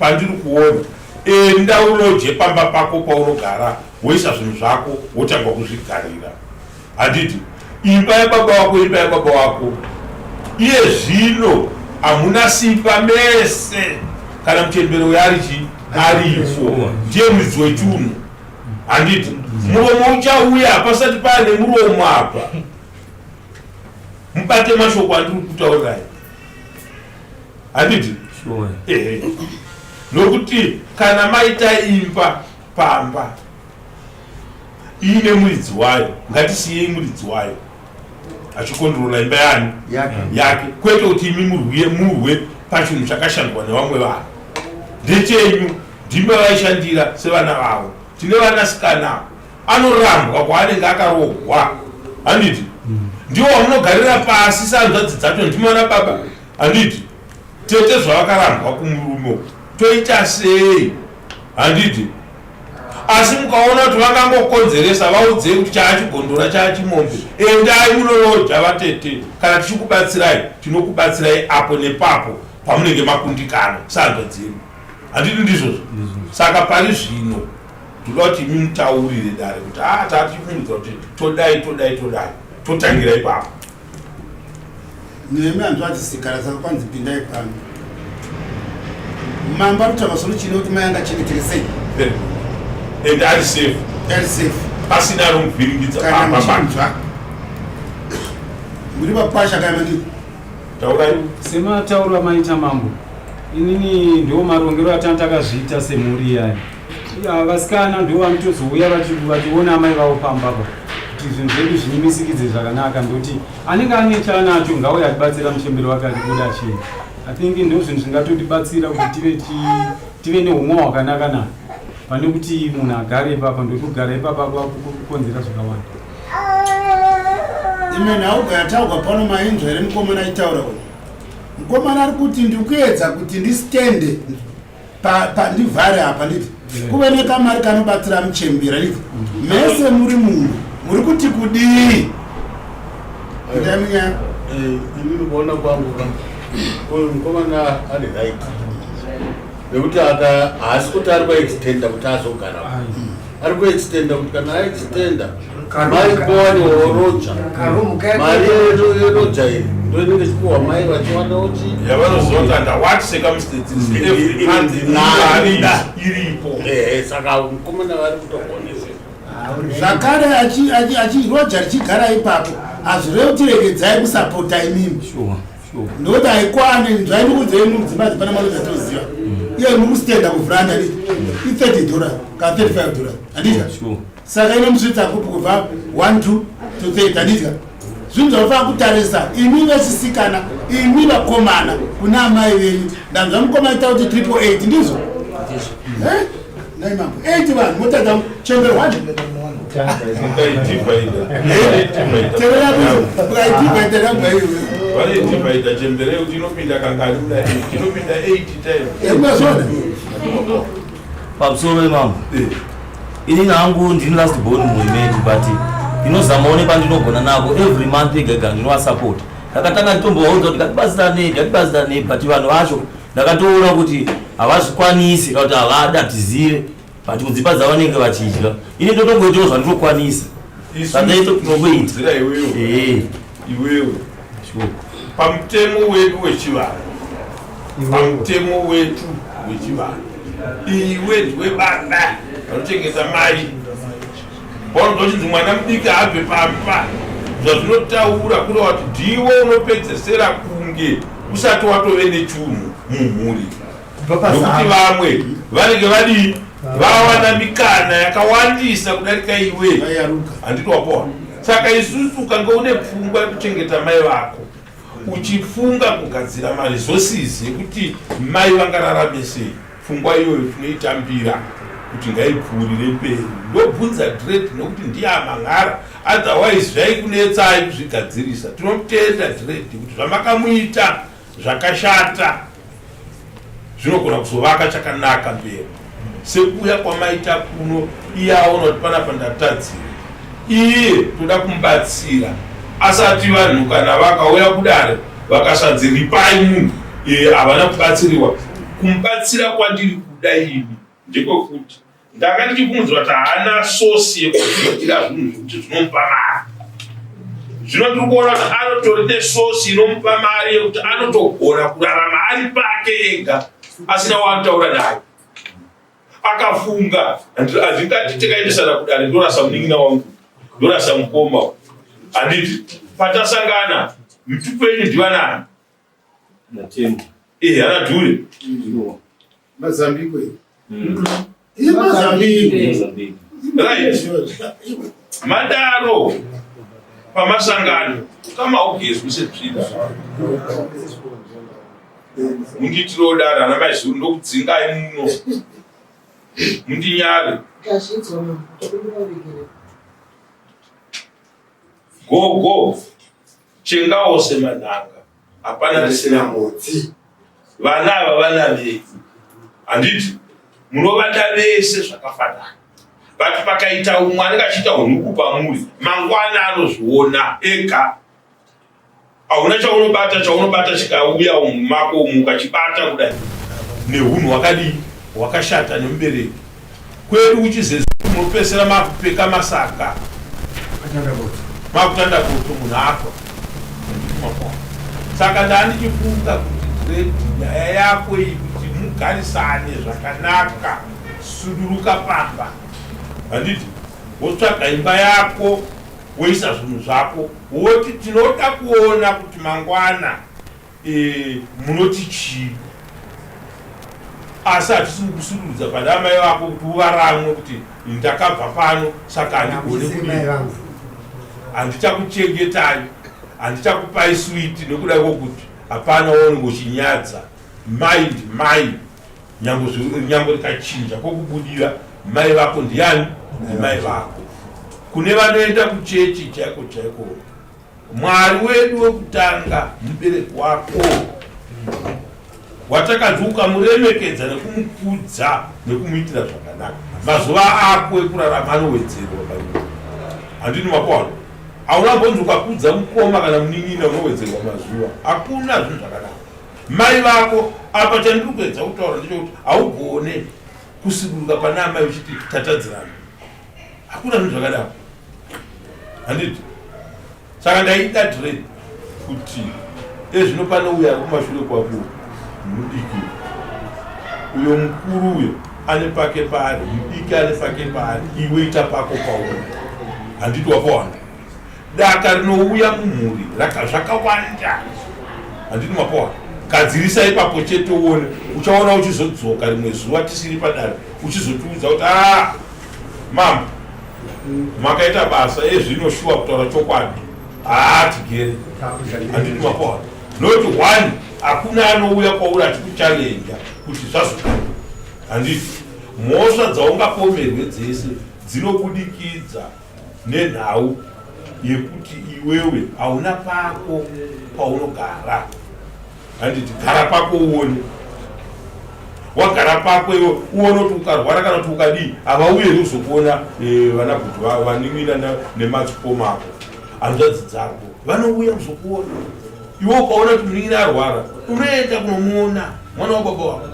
Speaker 4: pandiri kuona, enda uloje pamba pako paunogara, woisa zvinhu zvako, wotanga kuzvigarira. Handiti imba yababa wako, imba yababa wako. Iye zvino hamuna simba mese, kana muchembere uyo ari chii aripo ndiye muridzi wechunhu, handiti muromo uchauya pasati paane muromo apa. Mubate mashoko andiri kutaurirai, handiti? Ehe, nokuti kana maita imba pamba iine muridzi wayo, ngatisiyei muridzi wayo achikondrola imba yani yake, kwete kuti imi murwiye murwe pachinhu chakashandwa nevamwe vanhu. Ndechenyu, ndimi vaishandira sevana vavo. Tine vanasikana anorambwa kwaanenge akarohwa, handiti ndiwo wamunogarira pasi sehanzvadzi dzacho, ndimi vana baba, handiti tete zvavakarambwa kumurume toita sei, handiti? Asi mukaona kuti vangangokonzeresa, vaudzei kuti chaachigondora chaachimombe, endai munoloja vatete. Kana tichikubatsirai, tinokubatsirai apo nepapo pamunenge makundikana sehanzvadzi yedu, handiti ndizvozvo? Saka pari zvino toda kuti imi mutaurire dare kuti a tatichifungidzwa kuti todai todai todai, totangira ipapo.
Speaker 8: Nemi hanzvadzi sigara saka kwanzi pindai pano. Mambo ari kutsvaga solution yekuti mai angachengeteke sei.
Speaker 4: Very good. And ari safe.
Speaker 8: Ari safe.
Speaker 4: Pasina anomuvhiringidza
Speaker 8: Kana
Speaker 4: pamba pake.
Speaker 8: muchinzwa. Muri vakwasha kana ndi
Speaker 4: Taurai.
Speaker 7: Sematauro amaita mambo, inini ndiwo marongero atanga takazviita semhuri iyaya. Ya, vasikana ndivo vanotozouya vachiona amai vavo pamba apa kuti zvinhu zvedu zvinimisikidze zvakanaka. Ndoti anenge ane chaanacho ngauye achibatsira muchembere wake achibuda achienda. I think ndo zvinhu zvingatotibatsira kuti tive neumwa hwakanaka naka pane kuti munhu agare ipapa. Ndoti kugara ipapa kwakukonzera zvakawanda.
Speaker 8: Imwe nhau yataurwa pano mainzwa here mukomana aitaura uyu? Mukomana ari kuti ndikuedza kuti ndistende pandivhare apa nditi kuve nekamari kanobatsira muchembera nditi mese muri munhu muri kuti kudii? Ndaminya.
Speaker 9: Inini kuona kwangu ka uyu mukomana ari right nekuti aka haasi kuti ari kuextenda kuti azogara, ari kuextenda kuti kana aextenda mai kuwanewo roja, mari yeroja iyi ndo inenge ichipuhwa mai vachiwanawo chi
Speaker 4: Yavanoziva kuti under what circumstances every month mari iripo.
Speaker 9: Ehe, saka mukomana vari kutogonesa.
Speaker 8: Zvakare achiroja richigara ipapo hazvirevi kuti regedzai kusapota imimi, ndokuti haikwane. Zvaindikudzei mudzimba dzipana maroja toziva iye muri kustenda kuvhuranda nditi i30 dollar kana 35 dollar, handitya? Saka inomusvitsa kupi kubva 1 2 to 30, handitya? Zvinhu zvaufanira kutarisa imi vesisikana, imi vakomana kuna amai venyu. Ndanzwa mukoma ita kuti 888, ndizvo? Eh? Nai mambo, 8 vanhu motadza chembere 1. Tevera mukaidivhaidha namba iyoyo.
Speaker 4: Vanoidivhaidha chembere kuti inopinda kangani kudai, inopinda 8 times.
Speaker 8: Unazvona.
Speaker 2: Pamusoro imambo, inini hangu ndini last born mumhuri medu, but ndinozamawo nepandinogona nako. Every month ega ega ndinovasapota. Ndakatanga nditombovaudza kuti ngatibatsiranei, ngatibatsiranei, but vanhu vacho ndakatoona kuti havazvikwanisi kana kuti havada tizive, but mudzimba dzavanenge vachidya. Ini ndotongoitawo zvandinokwanisa, zvandaitokungoita.
Speaker 4: Zira iwewe, iwewe, pamutemo wedu wechivanhu, pamutemo wetu wechivanhu, iwe ndiwe baba vanochengeta mai. Paunonzwa chinzi mwana mudiki abve pamba, zvazvinotaura kureva kuti ndiwe unopedzesera kunge usati watove nechunhu mumhuri, nokuti vamwe vanenge vadii, vawana mikana yakawandisa kudarika iwe, handiti wapowa? Saka isusu ukange une pfungwa yekuchengeta mai vako, uchifunga kugadzira maresources ekuti mai vangararame sei, pfungwa iyoyo tinoitambira kuti ngaipfuurire mberi. Ndobvunza Dread nokuti ndiye amang'ara, otherwise zvaikunetsai kuzvigadzirisa. Tinotenda Dread kuti zvamakamuita zvakashata zvinogona kuzovaka chakanaka mberi, sekuuya kwamaita kuno iye aona kuti panapa ndatadzira. Iye toda kumubatsira asati vanhu kana vakauya kudare vakasanzi ripai munhu, havana kubatsiriwa. Kumubatsira kwandiri kuda ini ndekwekuti ndanga ndichibvunzwa kuti haana source yekuitira zvinhu zvekuti zvinomupa mari. Zvino tiri kuona kuti anotori nesource inomupa mari yekuti anotogona kurarama ari pake ega asina waanotaura naye. Akafunga hazvingati tikaendesana kudare, ndorasa munin'ina wangu, ndorasa mukoma, handiti? Patasangana mitupo yenyu ndivanani? Ana Dhure.
Speaker 8: Mazambiko. Mazambiko.
Speaker 4: Right, madaro pamasangano kama ugezwi setsvina, mundiitirewo daro ana mai zuru, ndokudzingai muno, mundinyare. Gogo chengawo semanhanga, hapana risina
Speaker 6: motsi.
Speaker 4: Vana ava vana venyu, handiti? Munovada vese zvakafanana, but pakaita umwe anenge achiita unhuku pamuri, mangwana anozviona ega. Hauna chaunobata, chaunobata chikauya umu mako umu, ukachibata kudai neunhu hwakadii hwakashata nemubereki kwedu kuchizezi, munopesera makupfeka masaga, makutanda koto, munhu afa. Saka ndandichifunga kuti dread nyaya yako iyi kuti mugarisane zvakanaka, suduruka pamba, handiti? Wotsvaga imba yako woisa zvinhu zvako, woti tinoda kuona kuti mangwana e, munoti chii asi hatisi kukusudurudza pane amai vako kuti uvaramwe kuti ndakabva pano saka handigone kudii handichakuchengetai handichakupai switi nekuda kwokuti hapana waunenge uchinyadza mai ndimai nyange rikachinja kwokubudira mai vako ndiyani ndimai vako kune vanoenda kuchechi chaiko chaiko Mwari wedu wekutanga mubereki wako watakanzi ukamuremekedza nekumukudza nekumuitira zvakanaka mazuva ako ekurarama anowedzerwa panyika handini makwano hauna mbonzi ukakudza mukoma kana munin'ina unowedzerwa mazuva hakuna zvinhu zvakanaka mai vako apa chandiri kuedza kutaura ndechekuti haugone kusiburuka pana amai uchiti tatadzirana hakuna zvinhu zvakadaro handiti saka ndaida dread kuti ezvino pane uyo ari kumashure kwako mudiki uyo mukuru uyo ane pake paari mudiki ane pake paari iwe ita pako pauri handiti wapawana Daka rinouya mumhuri zvakawanda handiti mapoa gadzirisa ipapo chete uone uchaona uchizodzoka rimwe zuva tisiri padare uchizotiudza kuti a ah, mambo makaita basa ezvino shuwa kutaura chokwadi haa ah, tigere handiti mapoa not one hakuna anouya kwauri achikuchalenja kuti zvazodai handiti mhosva dzaungapomerwe dzese dzinobudikidza nenhau yekuti iwewe hauna pako paunogara handiti gara pako uone wagara pako iwe uone kuti ukarwara kana kuti ukadii havauye here kuzokuona eh, vana kuti vanin'ina nemadzikoma ako hanzvadzi dzako vanouya kuzokuona iwe ukaona kuti munin'ina arwara unoenda kunomuona mwana wababa wako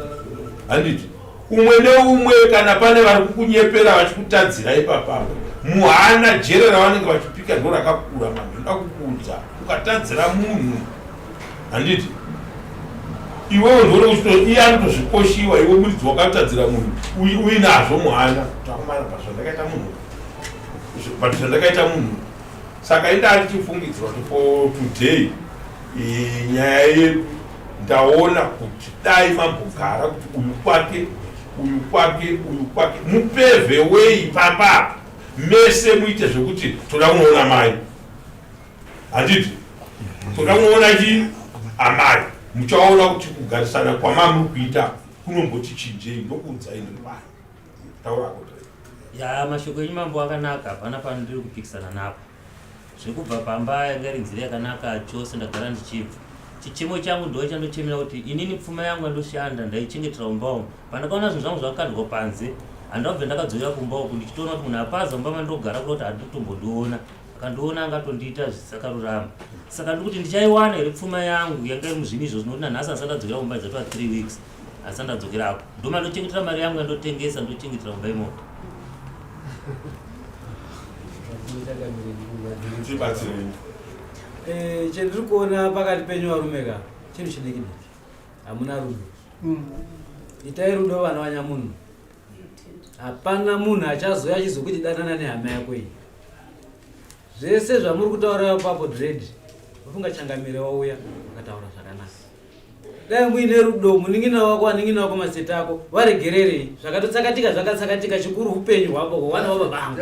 Speaker 4: handiti Umwe neumwe kana pane vari kukunyepera vachikutadzira ipapapa muhana jere ravanenge vachipika ndo rakakura manje ndoda kukuudza ukatadzira munhu handiti iwewe ndione uchito iye anotozvikoshiwa iwe muridzi wakatadzira munhu uinazvo muhana takumana pazvandakaita munhu but zvandakaita munhu saka inda ndichifungidzira kuti for today nyaya yedu ndaona kuti dai mambogara kuti uyu kwake uyu kwake uyu kwake mupevhe wei pamba apa mese muite zvekuti toda kunoona mai handiti toda kunoona chii amai muchaona kuti kugarisana kwamamuri kuita kunomboti chinjei ndokuudzai ndiri pano taurako
Speaker 1: ya mashoko enyu mambo akanaka hapana pandiri kupikisana napo Zvekubva pamba yanga iri nzira yakanaka chose ndagara ndichibva. Chichemo changu ndo chandochemera kuti inini pfuma yangu yandoshanda ndaichengetera mumba umu. Pandakaona zvinhu zvangu zvakakandwa panze handabve ndakadzokera kumba uku ndichitoona kuti munhu apaza mumba mandogara kuda kuti handitombondiona. Akandiona angatondiita zvisakarurama. Saka ndiri kuti ndichaiwana here pfuma yangu yanga iri muzvinhu izvozvo nokuti nanhasi handisati ndadzokera kumba dzatova 3 weeks handisati ndadzokerako. Ndomandochengetera mari yangu yandotengesa ndochengetera mumba imomo.
Speaker 5: Eh, chendiri kuona pakati penyu varume ka chinhu chidiki diki hamuna rudo mm. itai rudo vana vanyamunhu hapana munhu achazouya achizokuti danana nehama yako iyi zvese zvamuri kutaura papo dread ufunga changamire wauya akataura zvakanaka Dai muine rudo munin'ina wako anin'ina wako masete ako varegererei zvakatotsakatika zvakatsakatika chikuru upenyu hwako hwana wababa angu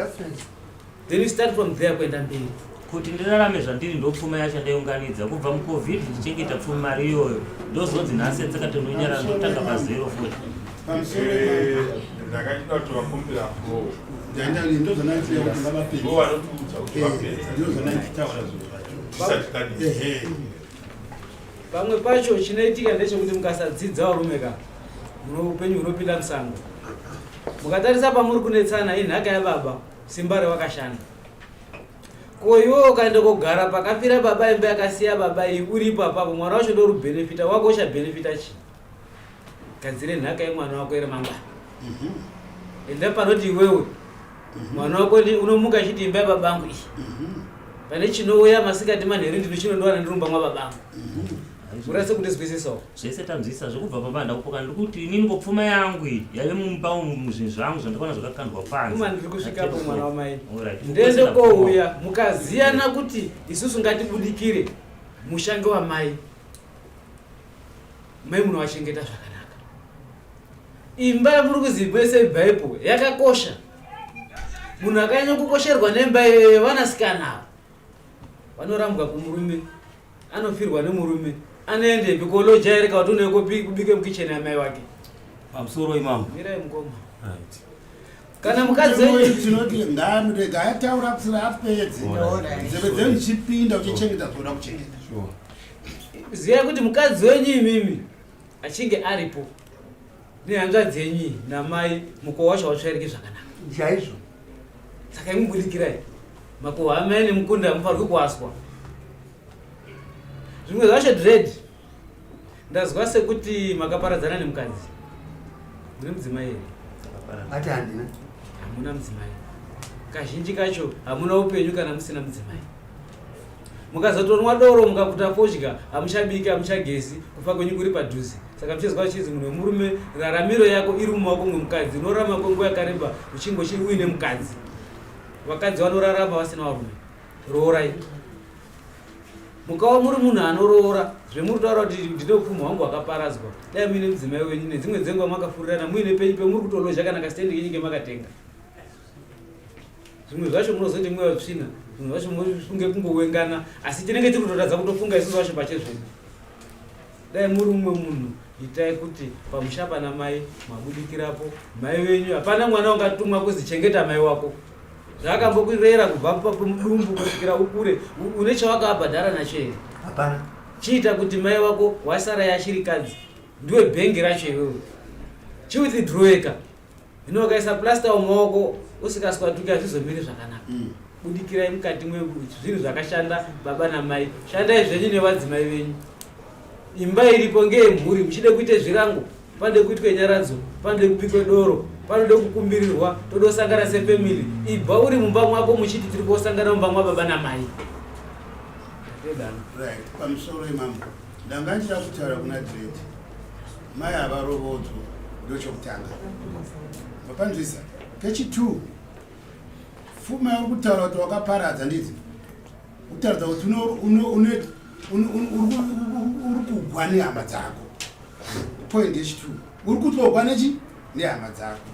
Speaker 5: then you start from there kuenda mberi
Speaker 1: kuti ndirarame zvandiri ndopfuma yacho ndaiunganidza kubva mucovid ndichengeta pfuma mari iyoyo ndozonzi nhasi yatsakati ndonyara ndotanga pazero futi
Speaker 4: eh, ndakachida kuti vakumbira flo ndozvanotiudza kuti vapedza tisati tadii
Speaker 5: Pamwe pacho chinoitika ndechekuti mukasadzidza varume ka upenyu hunopinda musango. Mukatarisa pamuri kunetsana inhaka yababa simba rewakashanda. Ko iwe ukaenda kogara pakafira baba imba yakasiya baba iyi uripo apapo mwana wacho ndorubhenefita wako uchabhenefita chii? Gadzire nhaka yemwana wako yeremangwana. Mhm. Enda panoti iwewe mhm. mwana wako unomuka achiti imba yababa angu iyi. Mhm. Pane chinouya masikati manheru ndino chinondowana ndirumba mwababa angu. Urase kundizwisisawo.
Speaker 1: Zvese tanzwisisa zvekubva pamba ndakupoka ndiri kuti inini ko pfuma yangu iyi yave mumba umu muzvinhu zvangu zvandakaona zvakakandwa panze.
Speaker 5: Kuma ndiri kusvikapo mwana wamai.
Speaker 1: Alright.
Speaker 5: Ndende kouya mukaziyana kuti isusu ngatibudikire mushange wamai. Mai munovachengeta zvakanaka. Imba yamuri kuzi mese ibvaipo yakakosha. Munhu akanyanya kukosherwa nemba iyoyo vanasikana ava vanorambwa kumurume anofirwa nemurume anoendepi koloja here kana kuti unoe kubike mukicheni amai wake
Speaker 2: pamusoro imambo
Speaker 5: mirai mukoma kana mukadzi
Speaker 8: tinoti ngaamurega ataura kusira apedze nzeve dzenyu dzichipinda uchichengeta zvoda kuchengeta
Speaker 5: ziyai kuti mukadzi wenyu imimi achinge aripo nehanzvadzi yenyu iyi namai mukowa wacho hautsvairiki zvakanaka
Speaker 6: chaizvo
Speaker 5: saka imubudikirai makohwa amai nemukunda hamufanirwi kuaswa zvimwe zvacho dread ndazwa sekuti makaparadzana nemukadzi mune mudzimai here
Speaker 6: ati handina
Speaker 5: hamuna mudzimai kazhinji kacho hamuna upenyu kana musina mudzimai mukazotonwa doro mukakuta fodya hamuchabiki hamuchagezi kufa kwenyu kuri padhuze saka muchizwa chinzi munhu wemurume raramiro yako iri mumaoko mwemukadzi unorarama kwenguva yakareba uchingochi uine mukadzi vakadzi vanorarama vasina varume roorai mukava muri munhu anoroora zvemuri kutaura kuti ndine upfumi hwangu hwakaparadzwa dai muine mudzimai wenyu nedzimwe dzenguva makafurirana muine penyu pemuri kutolozha kana kasitendi kenyu kemakatenga zvimwe zvacho munozoti mweya tsvina zvimwe zvacho mufunge kungowengana asi tinenge tiri kutotadza kutofunga isusu vacho pachezvedu dai muri mumwe munhu itai kuti pamusha pana mai mabudikirapo mai venyu hapana mwana ungatumwa kuzi chengeta mai wako zvaakambokurera kubva mudumbu kusvikira ukure une chawakaabhadhara nacho here
Speaker 6: hapana
Speaker 5: chiita kuti mai wako wasara yashirikadzi ndiwe bhengi racho iwewe chiwithdraweka Hino ukaisa plaster mumaoko usikaswatuki hazvizomiri zvakanaka. Mm. Budikirai mukati mwezvinhu zvakashanda baba namai. Shandai zvenyu nevadzimai venyu. Imba iripo ngeyemhuri muchide kuite zvirango, panode kuitwe nyaradzo, panode kubikwe doro, panode kukumbirirwa, todosangana sefamily. Ibva uri mumba mwako muchiti tiri kosangana mumba mwababa namai.
Speaker 8: Right, pamusoro imambo. Ndanga ndichida kutaura kuna Dread. Mai havarovodzwe ndochokutanga. Mapanzwisa. Kechi2 fuma yauri kutaura kuti wakaparadza ndidzi kutaridza kuti uri kugwa nehama dzako. Point yechi2 uri kutogwa nechi nehama dzako.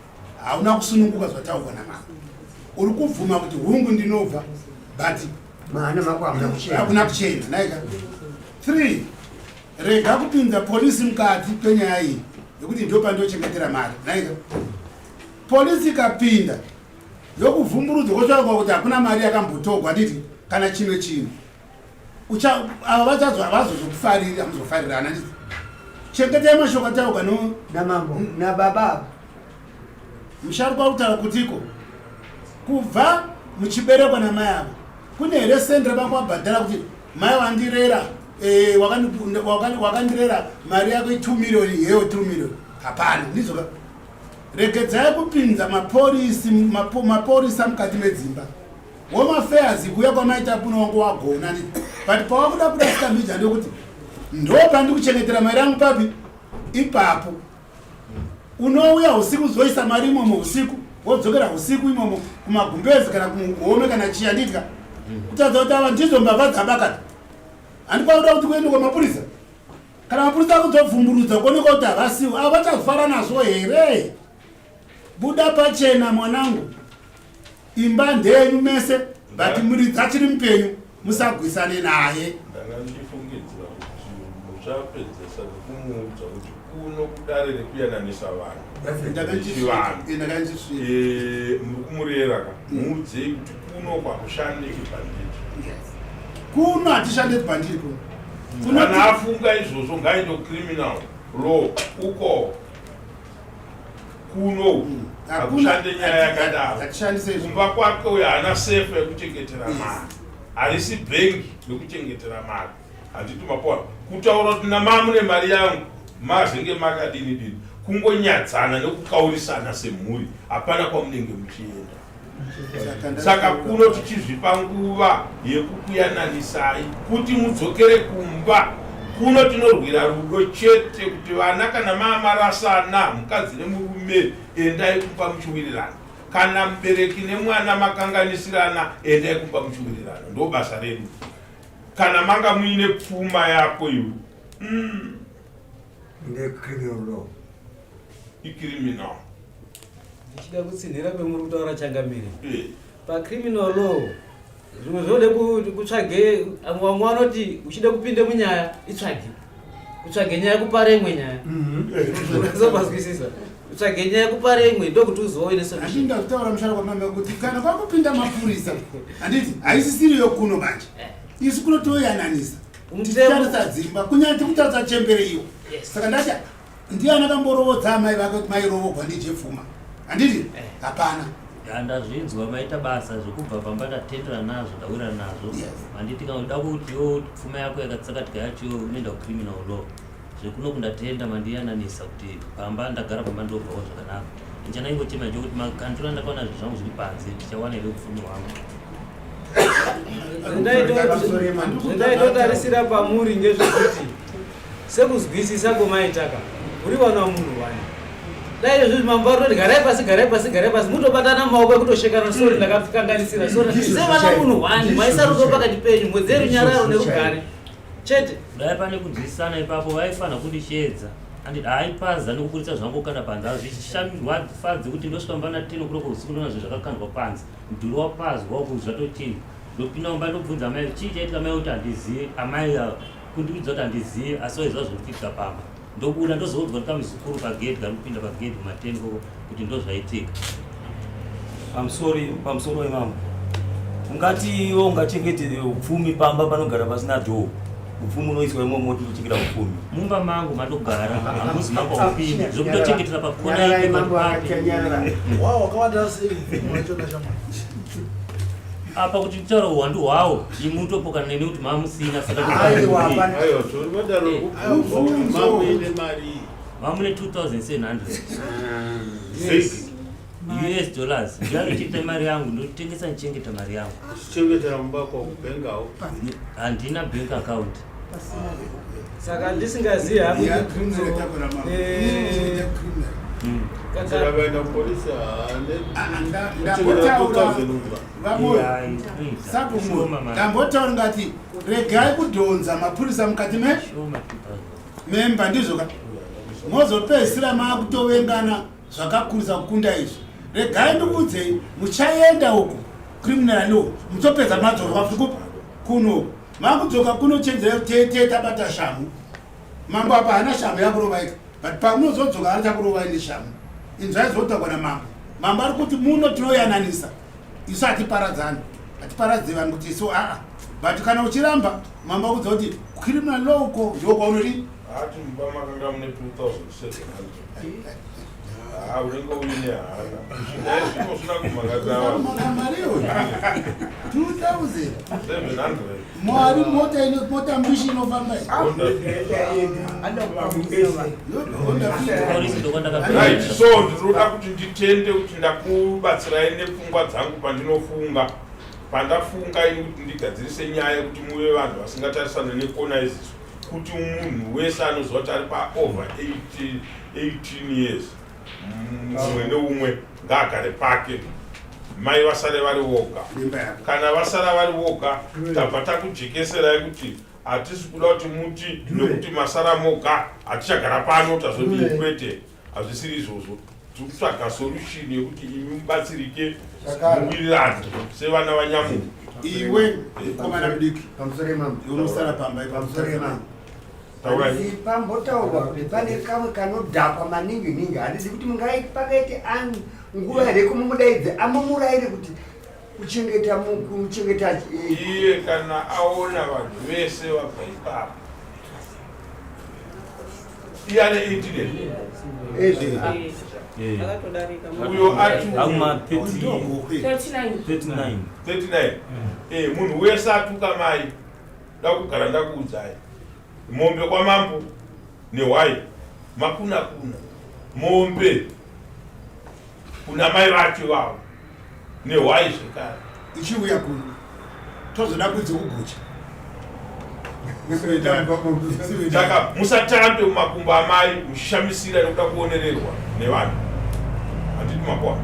Speaker 8: Hauna kusununguka zvataurwa namambo. Uri kubvuma kuti hungu ndinobva but
Speaker 6: maana mako hamuna kuchena.
Speaker 8: Hakuna kuchena. Naika. 3 Rega kupinza polisi mukati penyaya iyi nekuti ndo pandochengetera mari naika polisi ikapinda yokuvhumburudza kotsvakwa kuti hakuna mari yakambotogwa nditi kana chimwe chinhu ava vachazo havazozokufariri hamuzofarirana nditi chengetai mashoko atauka no
Speaker 6: namambo nababa
Speaker 8: musharukwa kutaura kutiko kubva muchiberekwa namai ava kune here sendi ramakabhadhara kuti mai wandirera eh, wakandirera mari yako i2 million heyo 2 million hapana ndizvoka regedzai kupinza maporisi maporisa mukati medzimba home affairs kuuya kwamaita kuno wangu wagona but pawakuda kurasika mija ndekuti ndo pandikuchengetera mari yangu papi ipapo unouya usiku uzoisa mari imomo usiku wodzokera usiku imomo kumagumbezi kana kumuhome kana chiya nditya kutaridza kuti ava ndidzo mbavha dzabakata handikwakuda kuti kuende kwamapurisa kana mapurisa akuzobvumburudza kuoneka kuti havasiwo ava vachazofara nazvo here buda pachena mwanangu imba ndeyenyu mese but muridzi achiri mupenyu musagwisane naye
Speaker 4: ndanga ndichifungidzira kuti muchapedzesa nekumuudza kuti kuno kudare rekuyananisa vanhu chivanhu eh, muri kumurera ka muudzei kuti kuno kwakushande chibhanditi
Speaker 8: kuno hatishande chibhanditi kuno
Speaker 4: kana afunga izvozvo ngaende kucriminal law uko kuno hmm. hakushande nyaya yakadaro kumba kwake uyo haana sefa yekuchengetera mari harisi bhengi rekuchengetera mari handiti mapoa kutaura kuti namamune mari yangu mazenge makadini dini kungonyadzana nekukaurisana semhuri hapana kwamunenge muchienda saka kuno tichizvipa nguva yekukuyananisai kuti mudzokere kumba Kuno tinorwira rudo chete kuti vana kana maamarasana mukadzi nemurume endai kumba muchiwirirana. Kana mubereki nemwana makanganisirana endai kumba muchiwirirana. Ndo basa redu. Kana manga muine pfuma yako iwe.
Speaker 6: Ndecriminal law.
Speaker 4: Icriminal.
Speaker 5: Ndichida kutsinhira pemuri kutaura changamire. Pacriminal law zvimwe zvode kutsvage vamwe vanoti uchida kupinde munyaya itsvage kutsvage nyaya kupara imwe nyaya unazopazwisisa kutsvage nyaya kupara imwe ndokuti uzove
Speaker 8: nesolution ndakutaura mushara kwamama kuti kana kwakupinda mapurisa handiti haisisiriyo kuno manje isu kuno toyananisa tichitarisa dzimba kunyanya tikutarisa chembere iyo saka ndati Ndiani akamborovodza amai vake kuti mairovogwa ndijepfuma handiti eh. Hapana.
Speaker 1: Ndazvinzwa maita basa zvekubva pamba ndatendera nazvo ndawira nazvo handiti kana uda kuti yo pfuma yako yakatsakatika yacho unoenda kucriminal law zvekuno kundatenda mandiyananisa kuti pamba ndagara pamba ndobvawo zvakanaka ndichanangochema chokuti makantora ndakaona zvinhu zvangu zviri panze ndichawana here upfumi hwangu.
Speaker 5: Zvendaitotarisira pamuri ngezvekuti sekuzwisisa kwemaitaka uri vana wamunhu wani dai izvozvi mambo vari kutoti garai pasi garai pasi garai pasi mutobatana maoko ekutoshekana sori ndakakanganisira sori sevana munhu wani maisa rudo pakati penyu mwedzi yerunyararo nerugare chete.
Speaker 1: Dai pane kunzwisisana ipapo vaifanira kundisheedza anditi haipaza nekuburitsa zvangu kana panze hazvishamifadzi kuti ndosvika mba na10 o'clock usiku ndoona zvinhu zvakakandwa panze mudhuri wapazwa uku zvatochinja ndopinda mumba ndobvunza amai chii chaitika amai kuti handizive amai ava kundiudza kuti handizive asi waiziva zviri kuitika pamba ndobuda ndozoudzwa nekamuzukuru pagedhi kari kupinda pagedhi kumateni koko kuti ndozvaitika.
Speaker 2: Pamusori pamusoro wemambo ungati iwe ungachengete upfumi pamba panogara pasina dhoo upfumi unoiswa imomo kuti uchengeta upfumi
Speaker 1: mumba mangu mandogara hamuzi mangu haupindi zvekutochengetera pakona ipo papi
Speaker 10: wakawanda sei upfumi wacho nashamwari
Speaker 1: apa kuti nditaura uwandu hwawo imwe utopokana neni kuti mamusina saka mamune 2700 us dollars ndianochengeta mari yangu ndotengesa ndichengeta mari yangu
Speaker 9: chengetera mumba kwakubengawo
Speaker 1: handina bank account
Speaker 5: saka ndisingazivi hangu
Speaker 9: Vakaenda kupolisi
Speaker 8: ndambotaura ngati regai kudhonza mapurisa mukati me memba ndizvo ka mozopedzisira maakutovengana zvakakurisa kukunda izvi regai ndikuudzei muchaenda uku criminal law muchopedza madzorwa futi kuno makudzoka kuno chenjera tete tabata shamhu mambo apa haana shamhu yakurovaika but pamunozodzoka achakurovai neshamhu inzwai zvotaurwa namambo mambo ari kuti muno tinoyananisa isu hatiparadzani hatiparadzi vanhu kuti isu aa but kana uchiramba mambo akudza kuti criminal law uko ndiko kwaunodii
Speaker 4: Ati mumba makanga mune 2700. Ah, unenge uine hana. Dai zvino usina kumhakadza
Speaker 8: mari iyoyo 2000
Speaker 4: 700.
Speaker 8: Mwari mota ino mota mbishi inofamba iyi.
Speaker 4: Right, so ndinoda kuti nditende kuti ndakubatsirai nepfungwa dzangu pandinofunga pandafunga ini kuti ndigadzirise nyaya yekuti muve vanhu vasingatarisane nekona iziso kuti munhu wese anoziva kuti ari paover 18 years mumwe neumwe ngaagare pake mai vasare vari voga kana vasara vari voga tabva takujekeserai kuti hatisi kuda kuti muti nekuti masara moga hatichagara pano tazodii kwete hazvisiri izvozvo tiri kutsvaga solution yekuti imi mubatsirike muwirirane sevana vanyamunhu
Speaker 8: iwe mukomana mudiki unosara pamba
Speaker 6: Hanzi pambotaurwa kuti pane kamwe kanodhakwa maningi ningi handizi kuti pangaite ani nguva here kumumudaidze amumuraire kuti kuchengeta kuchengeta
Speaker 4: eh, iye kana aona vanhu vese vabva ipapo iye ane 18 uyo ati
Speaker 2: 39
Speaker 4: 39 eh, munhu wese atuka mai ndakugara ndakuudzai mombe kwamambo nehwai makuna kuna mombe kuna mai vacho ivavo nehwai zvekare
Speaker 8: ichiuya kuno tozoda kunze kugucha.
Speaker 4: Saka musatambe mumakumbo amai muchishamisira nekuda kuonererwa nevanhu. Handiti makuwa.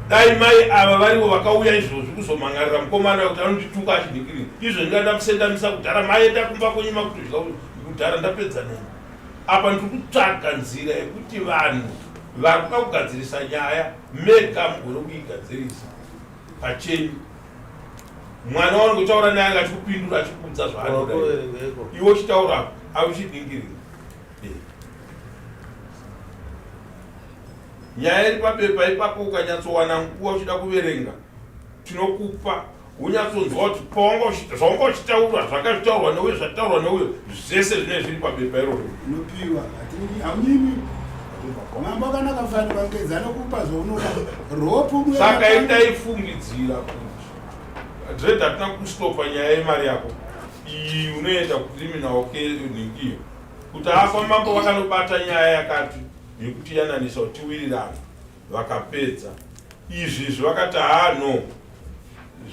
Speaker 4: Dai mai ava varivo vakauya izvozvi kuzomhan'arira mukomana kuti anondituka achinhikirira. Izvo ndinga ndamusendamisa kudhara mai enda kumba kwenyu makutodya kudhara ndapedza nemi. Apa ndiri kutsvaga nzira yekuti vanhu vari kuda kugadzirisa nyaya mega mugone kuigadzirisa pachenyu. Mwana waunenge uchitaura naye anga achikupindura achikuudza zvaanoda. Iwe uchitaura auchidingirira. Eh. Nyaya iri pabepa ipapo ukanyatsowana nguva uchida kuverenga tinokupa unyatsonzwa kuti pawanga zvawanga uchitaura zvanga zvitaurwa neuyo zvataurwa neuyo zvese zvinenge zviri pabepa iroro.
Speaker 8: Unopiwa haunyimi mambo akanaka fanirwa ngezi anokupa zvaunoda ropu.
Speaker 4: Saka indaifungidzira kuti dread hatina kustopa nyaya yemari yako iyi unoenda kucriminal nhingiyo kuti afa mambo vakanobata nyaya yakati yekuti yananisa kuti tiwirirane vakapedza izvi izvi vakati haa no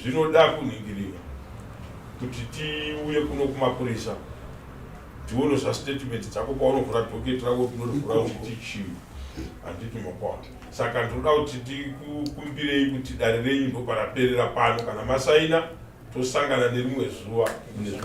Speaker 4: zvinoda kunhingirira kuti tiuye kuno kumapurisa tione zvastatement dzako paunovhura docket rako tinorivhura uchiti chii handiti makwana saka ndinoda kuti tikukumbirei kuti dare renyu ndoparaperera pano kana masaina tosangana nerimwe zuva.